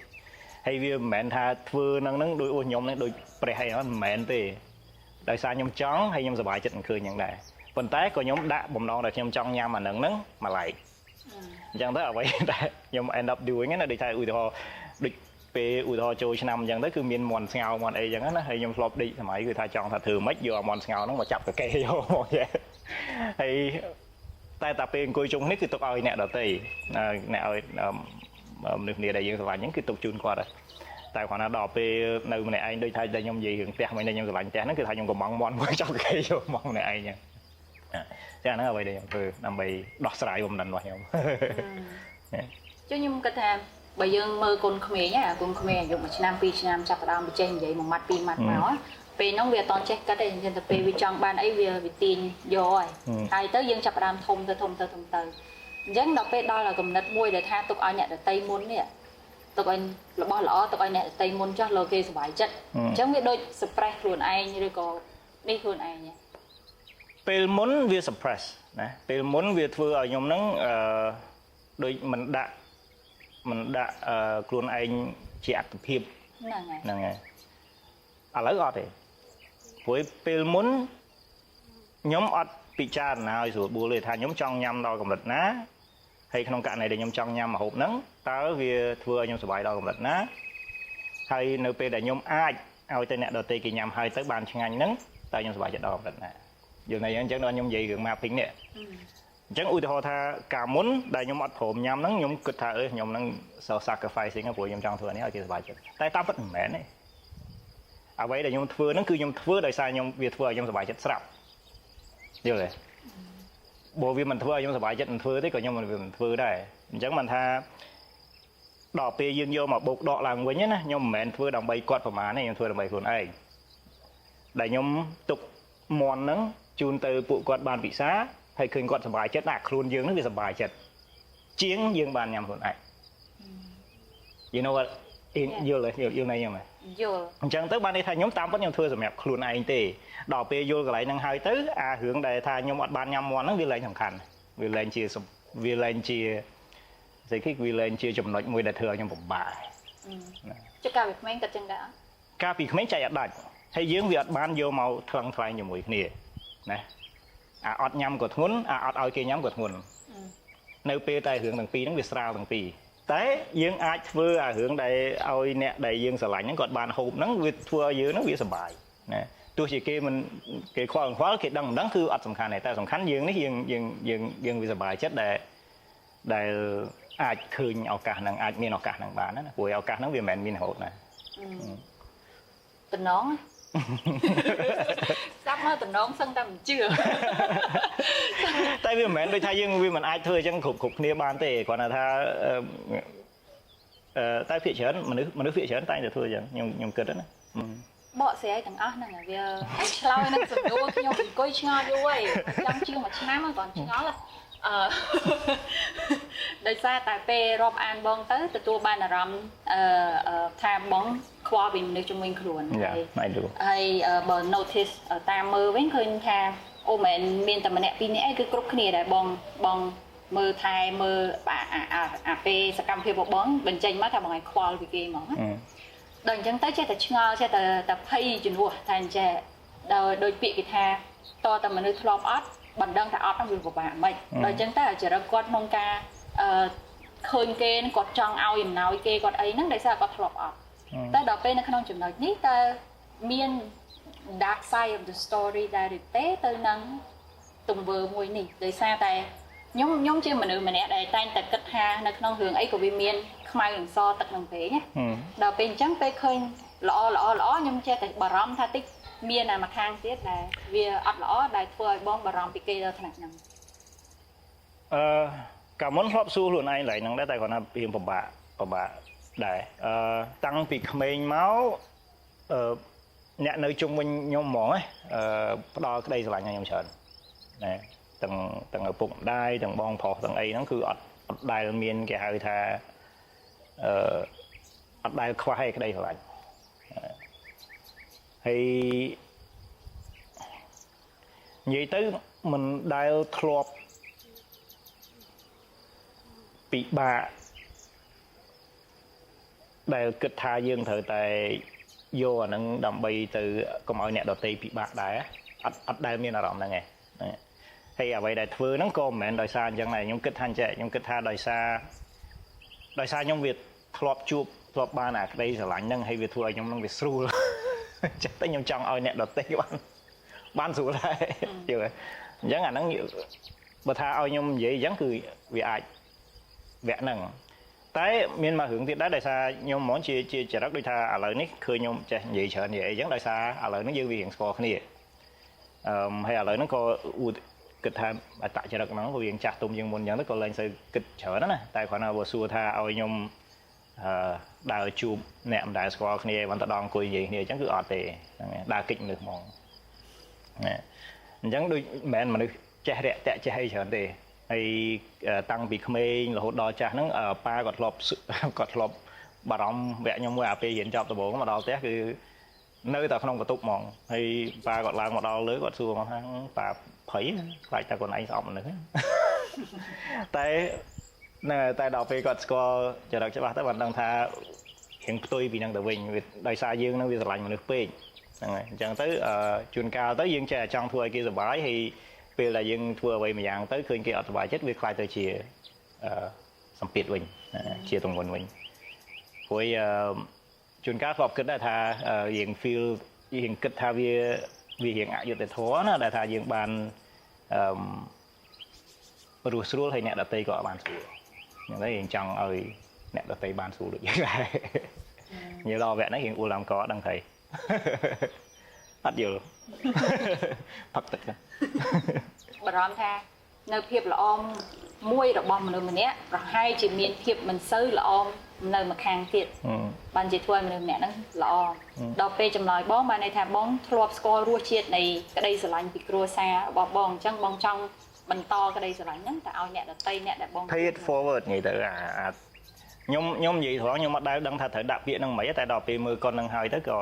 ហើយវាមិនមែនថាធ្វើហ្នឹងហ្នឹងដូចអូខ្ញុំហ្នឹងដូចព្រះអីហ្នឹងមិនមែនទេ ដោយសារខ្ញុំចង់ហើយខ្ញុំសប្បាយចិត្តនឹងឃើញយ៉ាងដែរប៉ុន្តែក៏ខ្ញុំដាក់បំណងដែលខ្ញុំចង់ញ៉ាំអាហ្នឹងហ្នឹងមួយឡែកអញ្ចឹងទៅអ្វីដែលខ្ញុំ end up doing ណាដូចថាឧទាហរណ៍ដូចពេលឧទាហរណ៍ចូលឆ្នាំអញ្ចឹងទៅគឺមានមាន់ស្ងោរមាន់អីអញ្ចឹងណាហើយខ្ញុំធ្លាប់ដេកសម័យគឺថាចង់ថាធ្វើម៉េចយកអាមាន់ស្ងោរហ្នឹងមកចាប់កកេយកមកចេះហើយតែតែពេលអង្គុយជុំនេះគឺទុកឲ្យអ្នកដទៃអ្នកឲ្យមនុស្សគ្នាដែលយើងស្រឡាញ់ហ្នឹងគឺទុកជូនគាត់ដែរតែគ្រាន់តែដល់ពេលនៅម្នាក់ឯងដូចថាដែលខ្ញុំនិយាយរឿងផ្ទះមិញដែលខ្ញុំស្រឡាញ់ផ្ទះហ្នឹងគឺថាខ្ញុំកំងមាន់មួយចាប់កកេយកមកម្នាក់ឯងចឹងចាហ្នឹងអ្វីដែលខ្ញុំធ្វើដើម្បីដោះស្រាយបំណិនរបស់ខ្ញុំ។ ចុះខ្ញុំគិតថាបើយើងមើលកូនក្មេងណាកូនក្មេងអាយុ1ឆ្នាំ2ឆ្នាំចាប់ផ្ដើមចេះនិយាយមួយម៉ាត់ពីរម៉ាត់មកពេលហ្នឹងវាអត់តចេះគិតទេអញ្ចឹងទៅពេលវាចង់បានអីវាវាទាញយកហើយហើយទៅយើងចាប់ផ្ដើមធំទៅធំទៅធំទៅអញ្ចឹងដល់ពេលដល់កំណត់មួយដែលថាទុកឲ្យអ្នកដទៃមុននេះទុកឲ្យរបស់ល្អទុកឲ្យអ្នកដទៃមុនចុះលោកគេសប្បាយចិត្តអញ្ចឹងវាដូច suppress ខ្លួនឯងឬក៏នេះខ្លួនឯង។ ពេលមុនវា suppress ណាពេលមុនវាធ្វើឲ្យខ្ញុំហ្នឹងអឺដូចមិនដាក់ខ្លួនឯងជាអត្តភាព ហ្នឹងហើយ។ ហ្នឹងហើយឥឡូវអត់ទេព្រោះពេលមុនខ្ញុំអត់ពិចារណាឲ្យស្រួលបួលទេថាខ្ញុំចង់ញ៉ាំដល់កម្រិតណាហើយក្នុងករណីដែលខ្ញុំចង់ញ៉ាំម្ហូបហ្នឹងតើវាធ្វើឲ្យខ្ញុំសប្បាយដល់កម្រិតណាហើយនៅពេលដែលខ្ញុំអាចឲ្យទៅអ្នកដទៃគេញ៉ាំហើយទៅបានឆ្ងាញ់ហ្នឹងតើខ្ញុំសប្បាយចិត្តដល់កម្រិតណាយល់ន័យអញ្ចឹងដល់ខ្ញុំនិយាយរឿង mapping នេះអញ្ចឹងឧទាហរណ៍ថាកាលមុនដែលខ្ញុំអត់ព្រមញ៉ាំហ្នឹងខ្ញុំគិតថាអឺខ្ញុំហ្នឹង self sacrificing ព្រោះខ្ញុំចង់ធ្វើនេះឲ្យគេសប្បាយចិត្តតែតាមពិតមិនមែនទេអ្វីដែលខ្ញុំធ្វើហ្នឹងគឺខ្ញុំធ្វើដោយសារខ្ញុំវាធ្វើឲ្យខ្ញុំសប្បាយចិត្តស្រាប់យល់ទេបើវាមិនធ្វើឲ្យខ្ញុំសប្បាយចិត្តមិនធ្វើទេក៏ខ្ញុំមិនវាមិនធ្វើដែរអញ្ចឹងមិនថាដល់ពេលយើងយកមកបូកដកឡើងវិញណាខ្ញុំមិនមែនធ្វើដើម្បីគាត់ប្រមាណទេខ្ញុំធ្វើដើម្បីខ្លួនឯងដែលខ្ញុំទុកមន់ហ្នឹងជូនទៅពួកគាត់បានពិសាហើយឃើញគាត់សប្បាយចិត្តណាខ្លួនយើងហ្នឹងវាសប្បាយចិត្តជាងយើងបានញ៉ាំខ្លួនឯង You know what យល់ទេយល់ន័យខ្ញុំហ៎? យល់។ អញ្ចឹងទៅបានន័យថាខ្ញុំតាមពិតខ្ញុំធ្វើសម្រាប់ខ្លួនឯងទេដល់ពេលយល់កន្លែងហ្នឹងហើយទៅអារឿងដែលថាខ្ញុំអត់បានញ៉ាំមាន់ហ្នឹងវាលែងសំខាន់វាលែងជាស្អីគេវាលែងជាចំណុចមួយដែលធ្វើឲ្យខ្ញុំពិបាក។ ចុះកាលពីក្មេងគិតចឹងដែរអត់? កាលពីក្មេងចែកអត់ដាច់ហើយយើងវាអត់បានយកមកថ្លឹងថ្លែងជាមួយគ្នាណាអាអត់ញ៉ាំក៏ធ្ងន់អាអត់ឲ្យគេញ៉ាំក៏ធ្ងន់នៅពេលតែរឿងទាំងពីរហ្នឹងវាស្រាលទាំងពីរតែយើងអាចធ្វើអារឿងដែលឲ្យអ្នកដែលយើងស្រឡាញ់ហ្នឹងគាត់បានហូបហ្នឹងវាធ្វើឲ្យយើងហ្នឹងវាសប្បាយណាទោះជាគេមិនគេខ្វល់ខ្វល់គេដឹងមិនដឹងគឺអត់សំខាន់ទេតែសំខាន់យើងនេះយើងយើងយើងយើងវាសប្បាយចិត្តដែលដែលអាចឃើញឱកាសហ្នឹងអាចមានឱកាសហ្នឹងបានណាព្រោះឱកាសហ្នឹងវាមិនមែនមានរហូតណា។ តំណងស្ដាប់មកតំណងសឹងតែមិនជឿ។ តែវាមិនមែនដូចថាយើងវាមិនអាចធ្វើអញ្ចឹងគ្រប់គ្រប់គ្នាបានទេគ្រាន់តែថាអឺតែភាគច្រើនមនុស្សមនុស្សភាគច្រើនតែងតែធ្វើអញ្ចឹងខ្ញុំខ្ញុំគិតណា។ បកស្រាយទាំងអស់ហ្នឹងវាឲ្យឆ្លើយនឹងសំណួរខ្ញុំអង្គុយឆ្ងល់យូរហើយចង់ជាងមួយឆ្នាំហ្នឹងគាត់ឆ្ងល់អឺដោយសារតែពេលរាប់អានបងទៅទទួលបានអារម្មណ៍អឺថាបងខ្វល់ពីមនុស្សជំនាញខ្លួន ហើយ ហើយបើ notice តាមមើលវិញឃើញថាអូមិនមានតែម្នាក់ពីរនាក់ឯងគឺគ្រប់គ្នាដែរបងបងមើលថែមើលអាអាអាពេលសកម្មភាពរបស់បងបញ្ចេញមកថាបងឯងខ្វល់ពីគេហ្មងណាដល់អញ្ចឹងទៅចេះតែឆ្ងល់ចេះតែតែភ័យជំនួសថាអញ្ចេះដោយដោយពាក្យគេថាតតែមនុស្សធ្លាប់អត់បណ្ដឹងថាអត់ហ្នឹងវាពិបាកមិនដល់អញ្ចឹងទៅចរិតគាត់ក្នុងការអឺឃើញគេគាត់ចង់ឲ្យអំណោយគេគាត់អីហ្នឹងដោយសារគាត់ធ្លាប់អត់តែដល់ពេលនៅក្នុងចំណុចនេះតើមាន dark side of the story ដែរឬទេទៅនឹងទង្វើមួយនេះដោយសារតែខ្ញុំខ្ញុំជាមនុស្សម្នាក់ដែលតែងតែគិតថានៅក្នុងរឿងអីក៏វាមានខ្មៅនិងសទឹកនឹងពេកណាដល់ពេលអញ្ចឹងពេលឃើញល្អល្អល្អខ្ញុំចេះតែបារម្ភថាតិចមានអាមួយខាងទៀតដែលវាអត់ល្អដែលធ្វើឲ្យបងបារម្ភពីគេដល់ថ្នាក់ហ្នឹង។ អឺកាលមុនធ្លាប់សួរខ្លួនឯងឡើយហ្នឹងដែរតែគាត់ថារៀងពិបាកពិបាកដែរអឺតាំងពីក្មេងមកអឺអ្នកនៅជុំវិញខ្ញុំហ្មងអឺផ្ដល់ក្តីស្រឡាញ់ឲ្យខ្ញុំច្រើនណាទាំងទាំងឪពុកម្ដាយទាំងបងប្រុសទាំងអីហ្នឹងគឺអត់អត់ដែលមានគេហៅថាអឺអត់ដែលខ្វះឯក្តីស្រឡាញ់ហើយនិយាយទៅមិនដែលធ្លាប់ពិបាកដែលគិតថាយើងត្រូវតែ យកអាហ្នឹងដើម្បីទៅកុំឲ្យអ្នកដទៃពិបាកដែរអត់ដែលមានអារម្មណ៍ហ្នឹងឯងហ្នឹងហើយអ្វីដែលធ្វើហ្នឹងក៏មិនមែនដោយសារអញ្ចឹងដែរខ្ញុំគិតថាអញ្ចឹងខ្ញុំគិតថាដោយសារខ្ញុំវាធ្លាប់ជួបធ្លាប់បានអាក្តីស្រឡាញ់ហ្នឹងហើយវាធ្វើឲ្យខ្ញុំហ្នឹងវាស្រួល ចឹងទៅខ្ញុំចង់ឲ្យអ្នកដទៃបានស្រួលដែរយល់ទេអញ្ចឹងអាហ្នឹងបើថាឲ្យខ្ញុំនិយាយអញ្ចឹងគឺវាអាចវគ្គហ្នឹងតែមានមួយរឿងទៀតដែរដោយសារខ្ញុំហ្មងជាចរិតដូចថាឥឡូវនេះឃើញខ្ញុំចេះនិយាយច្រើននិយាយអីអញ្ចឹងដោយសារឥឡូវនេះយើងវារៀងស្គាល់គ្នាហើយឥឡូវហ្នឹងក៏អួតគិតថាអតចរិតហ្នឹងក៏វាចាស់ទុំជាងមុនអញ្ចឹងទៅក៏លែងសូវគិតច្រើនណាតែគ្រាន់តែបើសួរថាឲ្យខ្ញុំដើរជួបអ្នកមិនដែលស្គាល់គ្នាបន្តដងអង្គុយនិយាយគ្នាអញ្ចឹងគឺអត់ទេហ្នឹងហើយដើរកិច្ចមនុស្សហ្មងណាអញ្ចឹងដូចមិនមែនមនុស្សចេះរាក់តាក់ចេះអីច្រើនទេហើយតាំងពីក្មេងរហូតដល់ចាស់ហ្នឹងប៉ាគាត់ធ្លាប់បារម្ភវគ្គខ្ញុំមួយអាពេលរៀនចប់ដំបូងមកដល់ផ្ទះគឺនៅតែក្នុងបន្ទប់ហ្មងហើយប៉ាគាត់ឡើងមកដល់លើគាត់សួរមកថាប៉ាភ័យខ្លាចតែខ្លួនឯងស្អប់មនុស្សតែណែតែដល់ពេលគាត់ស្គាល់ចរិតច្បាស់ទៅបានដឹងថារៀងផ្ទុយពីនឹងទៅវិញវាដោយសារយើងនឹងវាស្រឡាញ់មនុស្សពេកហ្នឹងហើយអញ្ចឹងទៅជួនកាលទៅយើងចេះតែចង់ធ្វើឲ្យគេសប្បាយហើយពេលដែលយើងធ្វើអ្វីមួយយ៉ាងទៅឃើញគេអត់សប្បាយចិត្តវាក្លាយទៅជាសម្ពាធវិញជាទម្ងន់វិញព្រោះជួនកាលធ្លាប់គិតដែរថាយើង feel យើងគិតថាវារៀងអយុត្តិធម៌ណាដែលថាយើងបានអឺរស់ស្រួលហើយអ្នកដទៃក៏អត់បានស្រួលអញ្ចឹងទៅយើងចង់ឲ្យអ្នកដទៃបានស្រួលដូចយើងដែរនិយាយដល់វគ្គហ្នឹងរៀងអួលតាមកអត់ដឹងថៃអត់យល់ផឹកទឹកទៅ បារម្ភថានៅភាពល្អមួយរបស់មនុស្សម្នាក់ប្រហែលជាមានភាពមិនសូវល្អនៅម្ខាងទៀតបានជាធ្វើឲ្យមនុស្សម្នាក់ហ្នឹងល្អដល់ពេលចម្លើយបងបានន័យថាបងធ្លាប់ស្គាល់រសជាតិនៃក្តីស្រឡាញ់ពីគ្រួសាររបស់បងអញ្ចឹងបងចង់បន្តក្តីស្រឡាញ់ហ្នឹងទៅឲ្យអ្នកដទៃអ្នកដែលបង pay it forward និយាយទៅអាអាខ្ញុំខ្ញុំនិយាយត្រង់ខ្ញុំអត់ដែលដឹងថាត្រូវដាក់ពាក្យហ្នឹងមិនទេតែដល់ពេលមើលកុនហ្នឹងហើយទៅក៏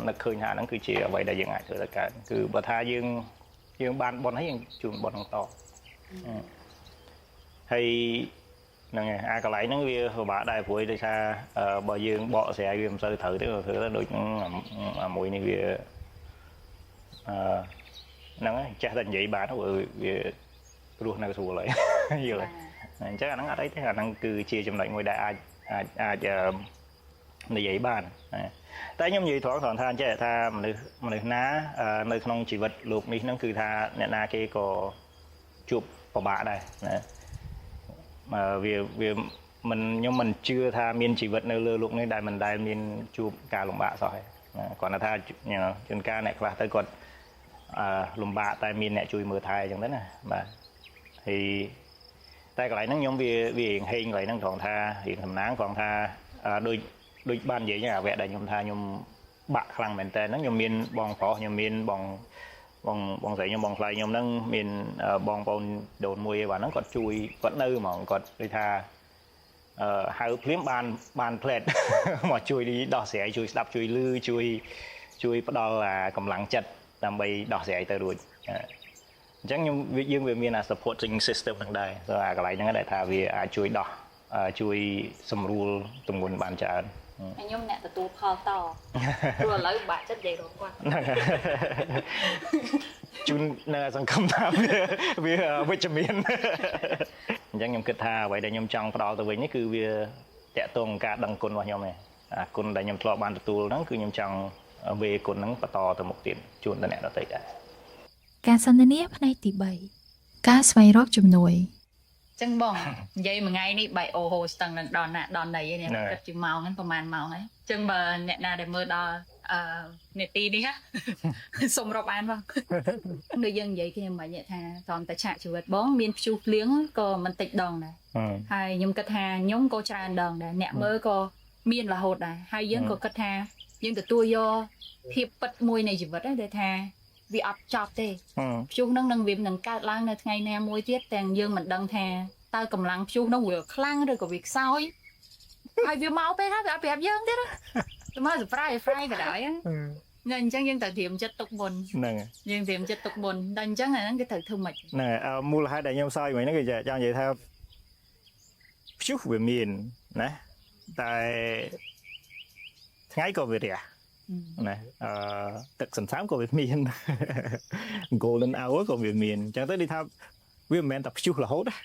នឹកឃើញថាហ្នឹងគឺជាអ្វីដែលយើងអាចធ្វើទៅកើតគឺបើថាយើងបានបុណ្យហើយយើងជូនបុណ្យហ្នឹងតហើយហ្នឹងហើយអាកន្លែងហ្នឹងវាពិបាកដែរព្រោះដូចថាបើយើងបកស្រាយវាមិនសូវត្រូវទេធ្វើទៅដូចអាមួយនេះវាហ្នឹងហើយចេះតែនិយាយបានព្រោះវារស់នៅស្រួលហើយយល់ហើយអញ្ចឹងអាហ្នឹងអត់អីទេអាហ្នឹងគឺជាចំណុចមួយដែលអាចនិយាយបានតែខ្ញុំនិយាយត្រង់ត្រង់ថាអញ្ចឹងថាមនុស្សណានៅក្នុងជីវិតលោកនេះហ្នឹងគឺថាអ្នកណាគេក៏ជួបពិបាកដែរណាវាវាមិនខ្ញុំមិនជឿថាមានជីវិតនៅលើលោកនេះដែលមិនដែលមានជួបការលំបាកសោះទេណាគ្រាន់តែថាជួនកាលអ្នកខ្លះទៅគាត់លំបាកតែមានអ្នកជួយមើលថែអញ្ចឹងទៅណាបាទហើយតែកន្លែងហ្នឹងខ្ញុំវារៀងហេងកន្លែងហ្នឹងត្រង់ថារៀងសំណាងត្រង់ថាដូចដូចបាននិយាយហ្នឹងអាវគ្គដែលខ្ញុំថាខ្ញុំបាក់ខ្លាំងមែនតើហ្នឹងខ្ញុំមានបងប្រុសខ្ញុំមានបងបងបងស្រីខ្ញុំបងថ្លៃខ្ញុំហ្នឹងមានបងប្អូនដូនមួយឯបាទហ្នឹងគាត់ជួយគាត់នៅហ្មងគាត់ដូចថាហៅភ្លាមបានផ្លែតមកជួយដោះស្រាយជួយស្ដាប់ជួយលឺជួយជួយផ្ដល់កម្លាំងចិត្តដើម្បីដោះស្រាយទៅរួចអញ្ចឹងខ្ញុំយើងវាមានអា supporting system ហ្នឹងដែរអាកន្លែងហ្នឹងដែលថាវាអាចជួយដោះជួយសម្រួលទម្ងន់បានច្រើន ខ្ញុំអ្នកទទួលផលតព្រោះឥឡូវបាក់ចិត្តនិយាយរកគាត់ ហ្នឹងជូននៅសង្ឃឹមថាវាវិជ្ជមានអញ្ចឹងខ្ញុំគិតថាអ្វីដែលខ្ញុំចង់ផ្ដល់ទៅវិញនេះគឺវាតាក់ទងការដឹងគុណរបស់ខ្ញុំឯងអាគុណដែលខ្ញុំធ្លាប់បានទទួលហ្នឹងគឺខ្ញុំចង់វេគុណហ្នឹងបន្តទៅមុខទៀតជូនដល់អ្នកដទៃដែរ ការសន្ទនាផ្នែកទី3ការស្វែងរកជំនួយ ចឹងបងនិយាយមួយថ្ងៃនេះបែកអូហូស្ទឹងនឹងដល់ណាដល់ណីនេះគិតជាម៉ោងហ្នឹងប្រហែលម៉ោងហើយចឹងបើអ្នកណាដែលមើលដល់នាទីនេះសូមរាប់អានបងដូចយើងនិយាយគ្នាមិញថាត្រង់តែឆាកជីវិតបងមានព្យុះភ្លៀងក៏មិនតិចដងដែរហើយខ្ញុំគិតថាខ្ញុំក៏ច្រើនដងដែរអ្នកមើលក៏មានរហូតដែរហើយយើងក៏គិតថាយើងទទួលយកភាពពិតមួយនៃជីវិតដែរថាវាអត់ចប់ទេព្យុះនឹងនឹងវានឹងកើតឡើងនៅថ្ងៃណាមួយទៀតទាំងយើងមិនដឹងថាតើកម្លាំងព្យុះនោះវាខ្លាំងឬក៏វាខ្សោយហើយវាមកពេលហើយវាអត់ប្រាប់យើងទៀតទៅមក surprise ហ្វ្រាយក៏ដោយណែអញ្ចឹងយើងត្រូវត្រៀមចិត្តទុកមុន ហ្នឹង យើងត្រៀមចិត្តទុកមុនដល់អញ្ចឹងអាហ្នឹងគេត្រូវធ្វើម៉េច ហ្នឹងមូលហេតុដែលខ្ញុំសើចមួយហ្នឹងគឺចង់និយាយថាព្យុះវាមានណាតែថ្ងៃក៏វារះ ណាទឹកសន្សើមក៏វាមាន golden hour ក៏វាមានអញ្ចឹងទៅដូចថាវាមិនមែនតែព្យុះរហូតណា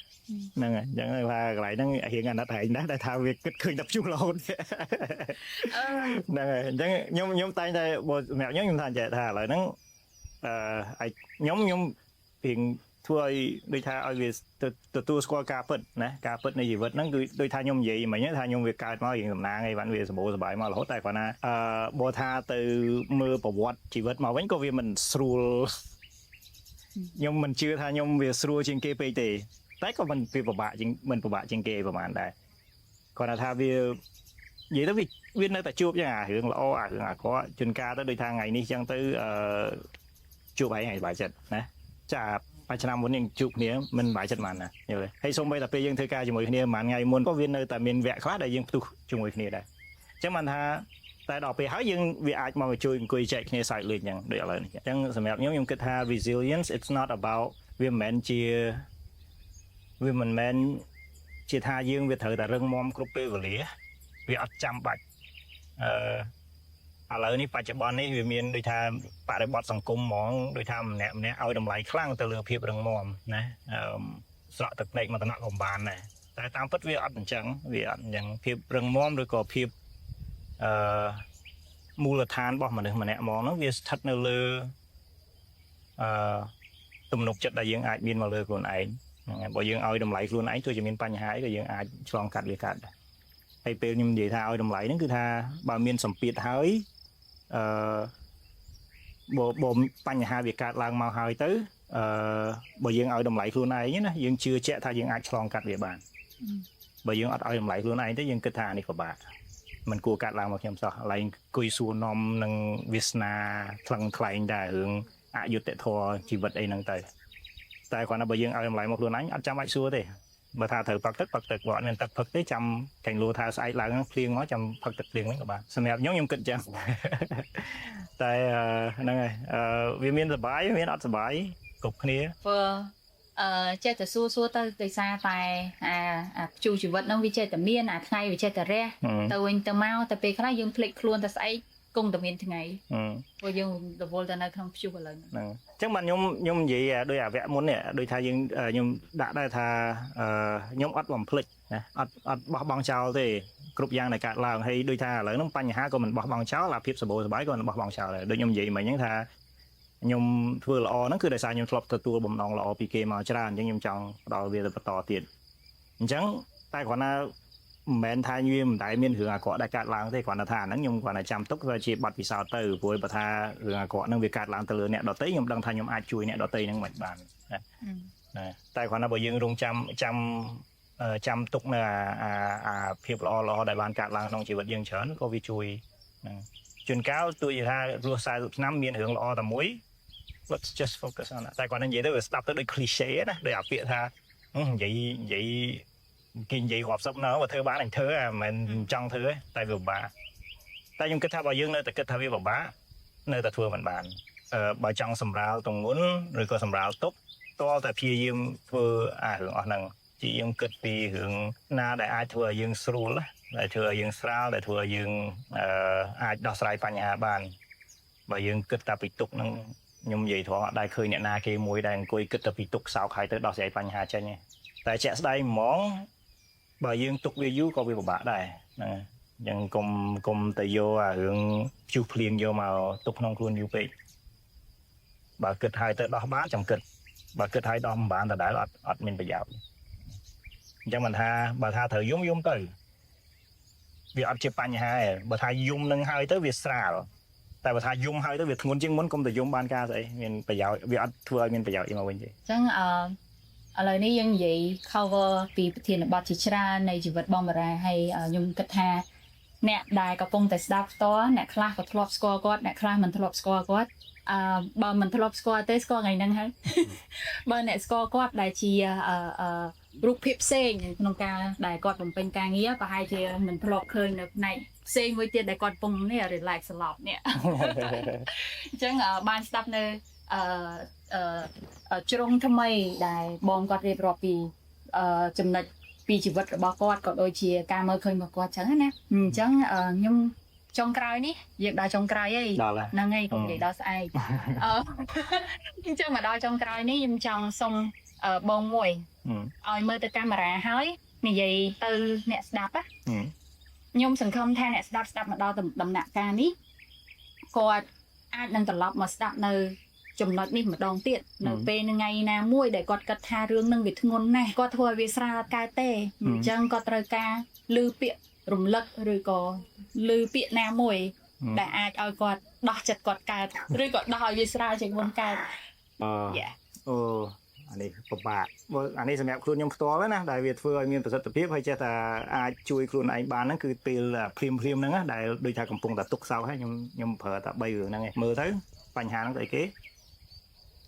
ហ្នឹងហើយអញ្ចឹងថាកន្លែងហ្នឹងរៀងអាណិតឯងដែរដែលថាវាគិតឃើញតែព្យុះរហូតហ្នឹងហើយអញ្ចឹងខ្ញុំតែងតែបើសម្រាប់ខ្ញុំខ្ញុំថាចេះថាឥឡូវហ្នឹងអឺខ្ញុំរៀងធ្វើឲ្យដូចថាឲ្យវាទទួលស្គាល់ការពិតណាការពិតនៃជីវិតហ្នឹងគឺដូចថាខ្ញុំនិយាយមិញថាខ្ញុំវាកើតមករៀងសំណាងអីបានវាសម្បូរសប្បាយមករហូតតែគ្រាន់ណាបើថាទៅមើលប្រវត្តិជីវិតមកវិញក៏វាមិនស្រួលខ្ញុំមិនជឿថាខ្ញុំវាស្រួលជាងគេពេកទេតែក៏មិនវាពិបាកជាងមិនពិបាកជាងគេប្រហែលដែរគ្រាន់តែថាវានិយាយទៅវានៅតែជួបយ៉ាងអារឿងល្អអារឿងអាក្រក់ជួនកាលទៅដូចថាថ្ងៃនេះចឹងទៅជួបឯងថ្ងៃសប្បាយចិត្តណាចាមួយឆ្នាំមុនយើងជួបគ្នាមិនសប្បាយចិត្តប៉ុន្មានណាយល់ទេហើយសូម្បីតែពេលយើងធ្វើការជាមួយគ្នាប្រហែលថ្ងៃមុនក៏វានៅតែមានវគ្គខ្លះដែលយើងផ្ទុះជាមួយគ្នាដែរអញ្ចឹងបានថាតែដល់ពេលហើយយើងវាអាចមកជួយអង្គុយចែកគ្នាសើចលេងអញ្ចឹងដូចឥឡូវនេះអញ្ចឹងសម្រាប់ខ្ញុំខ្ញុំគិតថា resilience it's not about វាមិនមែនជាថាយើងវាត្រូវតែរឹងមាំគ្រប់ពេលវេលាវាអត់ចាំបាច់ឥឡូវនេះបច្ចុប្បន្ននេះវាមានដូចថាបរិបទសង្គមហ្មងដូចថាម្នាក់ម្នាក់ឲ្យតម្លៃខ្លាំងទៅលើភាពរឹងមាំណាស្រក់ទឹកភ្នែកមកតំណក់ក៏បានដែរតែតាមពិតវាអត់អញ្ចឹងវាអត់អញ្ចឹងភាពរឹងមាំឬក៏ភាពមូលដ្ឋានរបស់មនុស្សម្នាក់ហ្មងហ្នឹងវាស្ថិតនៅលើអឺទំនុកចិត្តដែលយើងអាចមានមកលើខ្លួនឯងហ្នឹងហើយបើយើងឲ្យតម្លៃខ្លួនឯងទោះជាមានបញ្ហាអីក៏យើងអាចឆ្លងកាត់វាកាត់ដែរហើយពេលខ្ញុំនិយាយថាឲ្យតម្លៃហ្នឹងគឺថាបើមានសម្ពាធហើយបើបញ្ហាវាកើតឡើងមកហើយទៅបើយើងឲ្យតម្លៃខ្លួនឯងណាយើងជឿជាក់ថាយើងអាចឆ្លងកាត់វាបានបើយើងអត់ឲ្យតម្លៃខ្លួនឯងទេយើងគិតថាអានេះពិបាកមិនគួរកាត់ឡើងមកខ្ញុំសោះឥឡូវអង្គុយសួរនាំនឹងវាសនាថ្លឹងថ្លែងតែរឿងអយុត្តិធម៌ជីវិតអីហ្នឹងទៅតែគ្រាន់តែបើយើងឲ្យតម្លៃមកខ្លួនឯងអត់ចាំបាច់សួរទេបើថាត្រូវផឹកទឹកផឹកទឹកបើអត់មានទឹកផឹកទេចាំកាញ់លួថាស្អែកឡើងភ្លៀងមកចាំផឹកទឹកភ្លៀងហ្នឹងក៏បានសម្រាប់ខ្ញុំខ្ញុំគិតចឹង តែហ្នឹងហើយវាមានសបាយមានអត់សបាយគ្រប់គ្នា ធ្វើចេះតែសួរសួរទៅដោយសារតែអាព្យុះជីវិតហ្នឹងវាចេះតែមានអាថ្ងៃវាចេះតែរះទៅវិញទៅមកតែពេលខ្លះយើងភ្លេចខ្លួនតែស្អែកគង់តែមានថ្ងៃព្រោះយើងរវល់តែនៅក្នុងព្យុះឥឡូវ ហ្នឹងអញ្ចឹងបាទខ្ញុំនិយាយដោយអាវគ្គមុននេះដូចថាយើងខ្ញុំដាក់ដែរថាខ្ញុំអត់បំភ្លេចណាអត់បោះបង់ចោលទេគ្រប់យ៉ាងដែលកើតឡើងហើយដូចថាឥឡូវហ្នឹងបញ្ហាក៏មិនបោះបង់ចោលអាភាពសម្បូរសប្បាយក៏មិនបោះបង់ចោលដែរដូចខ្ញុំនិយាយមិញហ្នឹងថាខ្ញុំធ្វើល្អហ្នឹងគឺដោយសារខ្ញុំធ្លាប់ទទួលបំណងល្អពីគេមកច្រើនអញ្ចឹងខ្ញុំចង់ផ្ដល់វាទៅបន្តទៀតអញ្ចឹងតែគ្រាន់តែមិនមែនថាវាមិនដែលមានរឿងអាក្រក់ដែលកើតឡើងទេគ្រាន់តែថាហ្នឹងខ្ញុំគ្រាន់តែចាំទុកថាជាបទពិសោធន៍ទៅព្រោះបើថារឿងអាក្រក់ហ្នឹងវាកើតឡើងទៅលើអ្នកដទៃខ្ញុំដឹងថាខ្ញុំអាចជួយអ្នកដទៃហ្នឹងមិនបានណាណាតែគ្រាន់តែបើយើងរងចាំចាំចាំទុកនៅអាភាពល្អល្អដែលបានកើតឡើងក្នុងជីវិតយើងច្រើនក៏វាជួយហ្នឹងជួនកាលទោះជាថារស់40ឆ្នាំមានរឿងល្អតែមួយ let's just focus on that តែគាត់នឹងនិយាយទៅវាស្ដាប់ទៅដូច cliché ណាដូចអាពាក្យថានិយាយគេនិយាយរាប់សិបនៅបើធ្វើបានអញធ្វើអាមិនមែនចង់ធ្វើទេតែវាពិបាកតែខ្ញុំគិតថាបើយើងនៅតែគិតថាវាពិបាកនៅតែធ្វើមិនបានបើចង់សម្រាលទងន់ឬក៏សម្រាលទុកតតែព្យាយាមធ្វើអារឿងអស់ហ្នឹងជាយើងគិតពីរឿងណាដែលអាចធ្វើឲ្យយើងស្រួលដែលធ្វើឲ្យយើងស្រាលដែលធ្វើឲ្យយើងអាចដោះស្រាយបញ្ហាបានបើយើងគិតតែពីទុកហ្នឹងខ្ញុំនិយាយត្រង់អត់ដែលឃើញអ្នកណាគេមួយដែលអង្គុយគិតតែពីទុកសោកហើយទៅដោះស្រាយបញ្ហាចេញទេតែជាក់ស្ដែងហ្មងបើយើងទុកវាយូរក៏វាពិបាកដែរហ្នឹងអញ្ចឹងកុំទៅយកអារឿងព្យុះភ្លៀងយកមកទុកក្នុងខ្លួនយូរពេកបើគិតហើយទៅដោះបានចាំគិតបើគិតហើយដោះមិនបានដដែលអត់មានប្រយោជន៍អញ្ចឹងមិនថាបើថាត្រូវយំយំទៅវាអត់ជាបញ្ហាទេបើថាយំនឹងហើយទៅវាស្រាលតែបើថាយំហើយទៅវាធ្ងន់ជាងមុនកុំទៅយំបានការស្អីមានប្រយោជន៍វាអត់ធ្វើឲ្យមានប្រយោជន៍អីមកវិញទេ អញ្ចឹងឥឡូវនេះយើងនិយាយ cover ពីប្រធានបទជាច្រើននៃជីវិតបងបារាហើយខ្ញុំគិតថាអ្នកដែលកំពុងតែស្ដាប់ផ្ទាល់អ្នកខ្លះក៏ធ្លាប់ស្គាល់គាត់អ្នកខ្លះមិនធ្លាប់ស្គាល់គាត់បើមិនធ្លាប់ស្គាល់ទេស្គាល់ថ្ងៃហ្នឹងហើយ បើអ្នកស្គាល់គាត់ដែលជាអឺអឺរូបភាពផ្សេងក្នុងការដែលគាត់បំពេញការងារប្រហែលជាមិនធ្លាប់ឃើញនៅផ្នែកផ្សេងមួយទៀតដែលគាត់ពងនេះ relax ស្លប់នេះ អញ្ចឹងបានស្ដាប់នៅអឺអឺជ្រុងថ្មីដែលបងគាត់រៀបរាប់ពីចំណុចពីជីវិតរបស់គាត់ក៏ដូចជាការមើលឃើញរបស់គាត់អញ្ចឹងណាអញ្ចឹងខ្ញុំ ចុងក្រោយនេះយើងដល់ចុងក្រោយអី ដល់ហើយ ហ្នឹងហើយកុំនិយាយដល់ស្អែកអញ្ចឹងមកដល់ចុងក្រោយនេះខ្ញុំចង់សុំបងមួយឲ្យមើលទៅកាមេរ៉ាហើយនិយាយទៅអ្នកស្ដាប់ណាខ្ញុំសង្ឃឹមថាអ្នកស្ដាប់ស្ដាប់មកដល់ដំណាក់កាលនេះគាត់អាចនឹងត្រឡប់មកស្ដាប់នៅចំណុចនេះម្ដងទៀតនៅពេលថ្ងៃណាមួយដែលគាត់គិតថារឿងនឹងវាធ្ងន់ណាស់គាត់ធ្វើឲ្យវាស្រាលកើតទេអញ្ចឹងគាត់ត្រូវការឮពាក្យរំលឹកឬក៏ឮពាក្យណាមួយដែលអាចឲ្យគាត់ដោះចិត្តគាត់កើតឬក៏ដោះឲ្យវាស្រាលជាងមុនកើត អឺអូអានេះពិបាកបើអានេះសម្រាប់ខ្លួនខ្ញុំផ្ទាល់ណាដែលវាធ្វើឲ្យមានប្រសិទ្ធភាពហើយចេះតែអាចជួយខ្លួនឯងបានហ្នឹងគឺពេលភ្លាមភ្លាមហ្នឹងណាដែលដូចថាកំពុងតែទុកសោកហើយខ្ញុំប្រើតែ3រឿងហ្នឹងឯងមើលទៅបញ្ហាហ្នឹងទៅអីគេ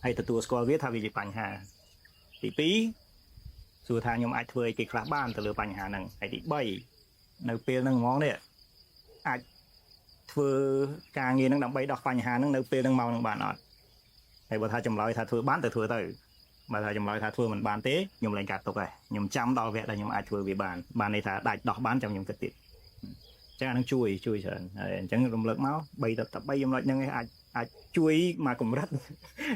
ហើយទទួលស្គាល់វាថាវាជាបញ្ហាទី2សួរថាខ្ញុំអាចធ្វើអីគេខ្លះបានទៅលើបញ្ហាហ្នឹងហើយទី3នៅពេលហ្នឹងហ្មងនេះអាចធ្វើការងារហ្នឹងដើម្បីដោះបញ្ហាហ្នឹងនៅពេលហ្នឹងមកហ្នឹងបានអត់ហើយបើថាចម្លើយថាធ្វើបានទៅធ្វើទៅបើថាចម្លើយថាធ្វើមិនបានទេខ្ញុំលែងកាត់ទុកហើយខ្ញុំចាំដល់វគ្គដែលខ្ញុំអាចធ្វើវាបានបានន័យថាដាច់ដោះបានចាំខ្ញុំគិតទៀតអញ្ចឹងអានឹងជួយជួយច្រើនហើយអញ្ចឹងរំលឹកមក3ទៅ3ចំណុចហ្នឹងឯងអាចអាចជួយមកកម្រិត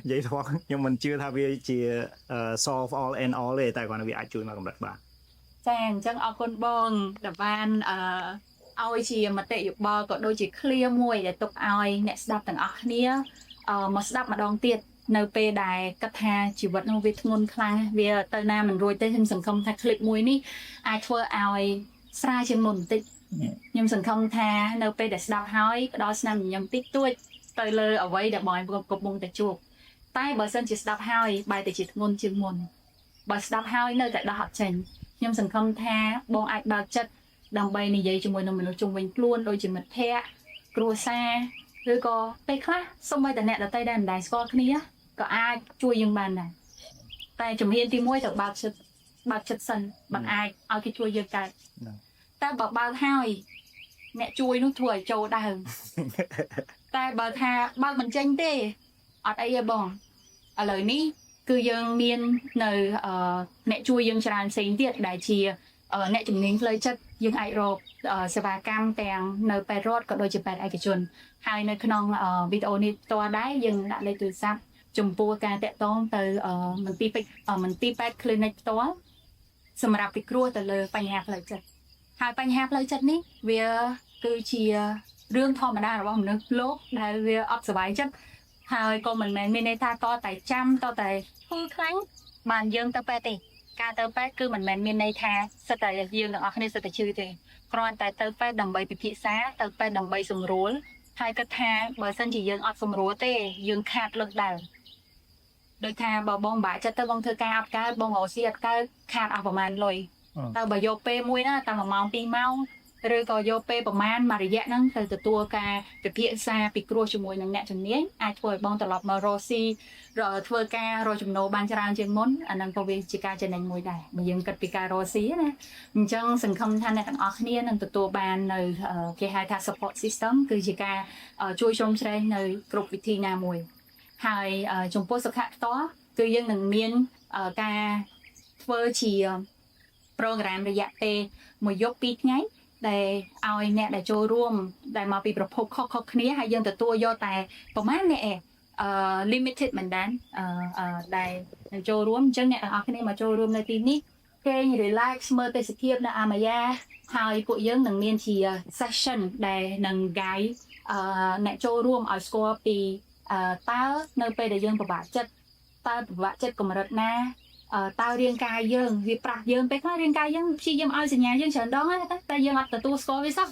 និយាយធំខ្ញុំមិនជឿថាវាជា solve all and all ទេតែគ្រាន់តែវាអាចជួយមកកម្រិតបាន ចាអញ្ចឹងអរគុណបងដែលបានឲ្យជាមតិយោបល់ក៏ដូចជា clear មួយដែលទុកឲ្យអ្នកស្ដាប់ទាំងអស់គ្នាមកស្ដាប់ម្ដងទៀតនៅពេលដែលគិតថាជីវិតនោះវាធ្ងន់ខ្លាំងវាទៅណាមិនរួចទេខ្ញុំសង្ឃឹមថា clip មួយនេះអាចធ្វើឲ្យស្រាលជាងមុនបន្តិចខ្ញុំសង្ឃឹមថានៅពេលដែលស្ដាប់ហើយផ្ដល់ស្នាមញញឹមតិចតួចទៅលើអ្វីដែលបងកំពុងតែជួបតែបើសិនជាស្ដាប់ហើយបែរទៅជាធ្ងន់ជាងមុនបើស្ដាប់ហើយនៅតែដោះអត់ចេញខ្ញុំសង្ឃឹមថាបងអាចបើកចិត្តដើម្បីនិយាយជាមួយនឹងមនុស្សជុំវិញខ្លួនដូចជាមិត្តភ័ក្តិគ្រួសារឬក៏ពេលខ្លះសូម្បីតែអ្នកដទៃដែលមិនដែលស្គាល់គ្នាក៏អាចជួយយើងបានដែរតែជំហានទី1ត្រូវបើកចិត្តបើកចិត្តសិនបើអាចឲ្យគេជួយយើងកើតតែបើបើកហើយអ្នកជួយនោះធ្វើឲ្យចូលដើម តែបើថាបើកមិនចេញទេអត់អីទេបងឥឡូវនេះគឺយើងមាននៅអ្នកជួយយើងច្រើនផ្សេងទៀតដែលជាអ្នកជំនាញផ្លូវចិត្តយើងអាចរកសេវាកម្មទាំងនៅពេទ្យរដ្ឋក៏ដូចជាពេទ្យឯកជនហើយនៅក្នុងវីដេអូនេះផ្ទាល់ដែរយើងដាក់លេខទូរស័ព្ទចំពោះការតាក់ទងទៅមន្ទីរពេទ្យ clinic ផ្ទាល់សម្រាប់ពិគ្រោះទៅលើបញ្ហាផ្លូវចិត្តហើយបញ្ហាផ្លូវចិត្តនេះវាគឺជារឿងធម្មតារបស់មនុស្សលោកដែលវាអត់សប្បាយចិត្តហើយក៏មិនមែនមានន័យថាតតែចាំតតែធ្វើខ្លាំងបានយើងទៅពេទ្យទេការទៅពេទ្យគឺមិនមែនមានន័យថាសិតតែយើងទាំងអស់គ្នាសិតតែឈឺទេគ្រាន់តែទៅពេទ្យដើម្បីពិភាក្សាទៅពេទ្យដើម្បីសម្រួលហើយគិតថាបើសិនជាយើងអត់សម្រួលទេយើងខាតលើសដើមដូចថាបើបងបាក់ចិត្តទៅបងធ្វើការអត់កើតបងរកស៊ីអត់កើតខាតអស់ប្រហែលលុយតែបើយកពេលមួយណាតា1ម៉ោង2ម៉ោងឬក៏យកពេលប្រហែលមួយរយៈហ្នឹងទៅទទួលការពិភាក្សាពិគ្រោះជាមួយនឹងអ្នកជំនាញអាចធ្វើឲ្យបងត្រឡប់មករកស៊ីធ្វើការរកចំណូលបានច្រើនជាងមុនអាហ្នឹងក៏វាជាការចំណេញមួយដែរបើយើងគិតពីការរកស៊ីណាអញ្ចឹងសង្ឃឹមថាអ្នកទាំងអស់គ្នានឹងទទួលបាននៅគេហៅថា support system គឺជាការជួយជ្រោមជ្រែងនៅគ្រប់វិធីណាមួយហើយចំពោះសុខៈផ្ទាល់គឺយើងនឹងមានការធ្វើជា program រយៈពេលមួយយប់ពីរថ្ងៃដែលឲ្យអ្នកដែលចូលរួមដែលមកពីប្រភពខុសៗគ្នាហើយយើងទទួលយកតែប្រហែលអ្នកឯងlimited មែនដែរអឺដែលចូលរួមអញ្ចឹងអ្នកទាំងអស់គ្នាមកចូលរួមនៅទីនេះគេង relax មើលទេសភាពនៅអាម៉ាយ៉ាហើយពួកយើងនឹងមានជា session ដែលនឹង guide អ្នកចូលរួមឲ្យស្គាល់ពីតើនៅពេលដែលយើងពិបាកចិត្តតើពិបាកចិត្តកម្រិតណាតើរាងកាយយើងវាប្រាប់យើងពេលខ្លះរាងកាយយើងព្យាយាមឲ្យសញ្ញាយើងច្រើនដងហើយតែយើងអត់ទទួលស្គាល់វាសោះ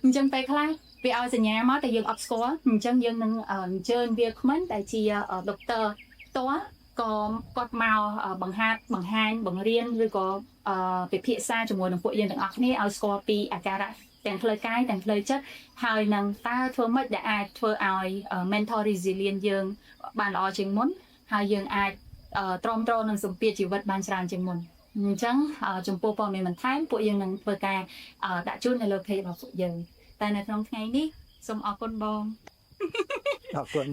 អញ្ចឹងពេលខ្លះវាឲ្យសញ្ញាមកតែយើងអត់ស្គាល់អញ្ចឹងយើងនឹងអញ្ជើញវាគ្មិនដែលជាដុកទ័រផ្ទាល់ក៏គាត់មកបង្ហាត់បង្ហាញបង្រៀនឬក៏ពិភាក្សាជាមួយនឹងពួកយើងទាំងអស់គ្នាឲ្យស្គាល់ពីអាការៈទាំងផ្លូវកាយទាំងផ្លូវចិត្តហើយនឹងតើធ្វើម៉េចដែលអាចធ្វើឲ្យ mental resilience យើងបានល្អជាងមុនហើយយើងអាចទ្រាំទ្រនឹងសម្ពាធជីវិតបានច្រើនជាងមុនអញ្ចឹងចំពោះព័ត៌មានបន្ថែមពួកយើងនឹងធ្វើការដាក់ជូននៅលើ page របស់ពួកយើងតែនៅក្នុងថ្ងៃនេះសូមអរគុណបង អរគុណ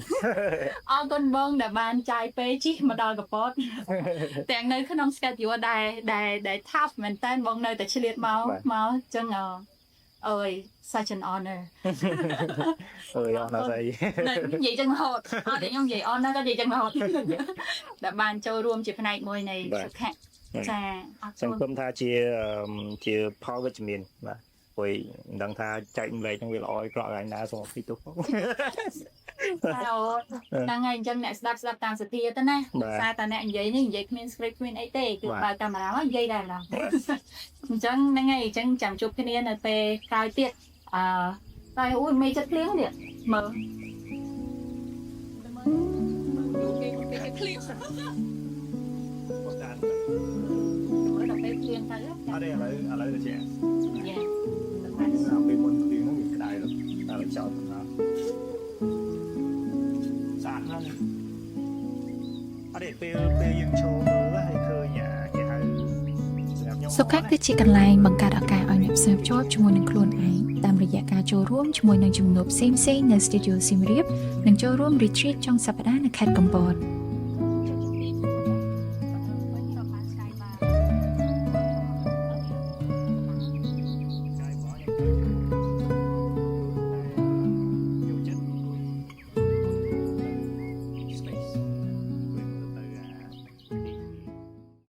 អរគុណបងដែលបានចាយពេលជិះមកដល់កពតទាំងនៅក្នុង schedule ដែលដែលដែល tough មែនតើបងនៅតែឆ្លៀតមកមកអញ្ចឹង អើយ such an honor. អើយអត់ដល់ស្អី និយាយចឹងរហូតអត់ទេខ្ញុំនិយាយ honor ក៏និយាយចឹងរហូតដែលបានចូលរួមជាផ្នែកមួយនៃសុខៈចាអរ ស គុណ ង្ឃឹមថាជាផលវិជ្ជមានបាទព្រោះមិនដឹងថាចែករំលែកហ្នឹងវាល្អឲ្យក្រក់កន្លែងណាសូមអភ័យទោសផង អូហ្នឹងហើយអញ្ចឹងអ្នកស្ដាប់ស្ដាប់តាមសទ្ធាទៅណាសារតែអ្នកនិយាយនេះនិយាយគ្មាន script គ្មានអីទេគឺបើកកាមេរ៉ាមកនិយាយដែរម្ដងអញ្ចឹងហ្នឹងហើយអញ្ចឹងចាំជួបគ្នានៅពេលក្រោយទៀតអឺតែអូយមេចិត្តភ្លៀងនេះមើលមើលគេគេភ្លៀងមើលដល់ពេលភ្លៀងទៅ អត់ទេឥឡូវឥឡូវទៅជា យ៉ា ពេលមុនភ្លៀងហ្នឹងវាក្តៅដល់ចោលទៅណាស្អាតណាស់អត់ទេពេលពេលយើងចូលមើលហើយឃើញអាគេហៅសម្រាប់ខ្ញុំ សុខៈគឺជាកន្លែងបង្កើតឱកាសឲ្យអ្នកផ្សារភ្ជាប់ជាមួយនឹងខ្លួនឯងតាមរយៈការចូលរួមជាមួយនឹងជំនួបផ្សេងៗនៅ Studio សៀមរាបនិងចូលរួម Retreat ចុងសប្តាហ៍នៅខេត្តកំពត។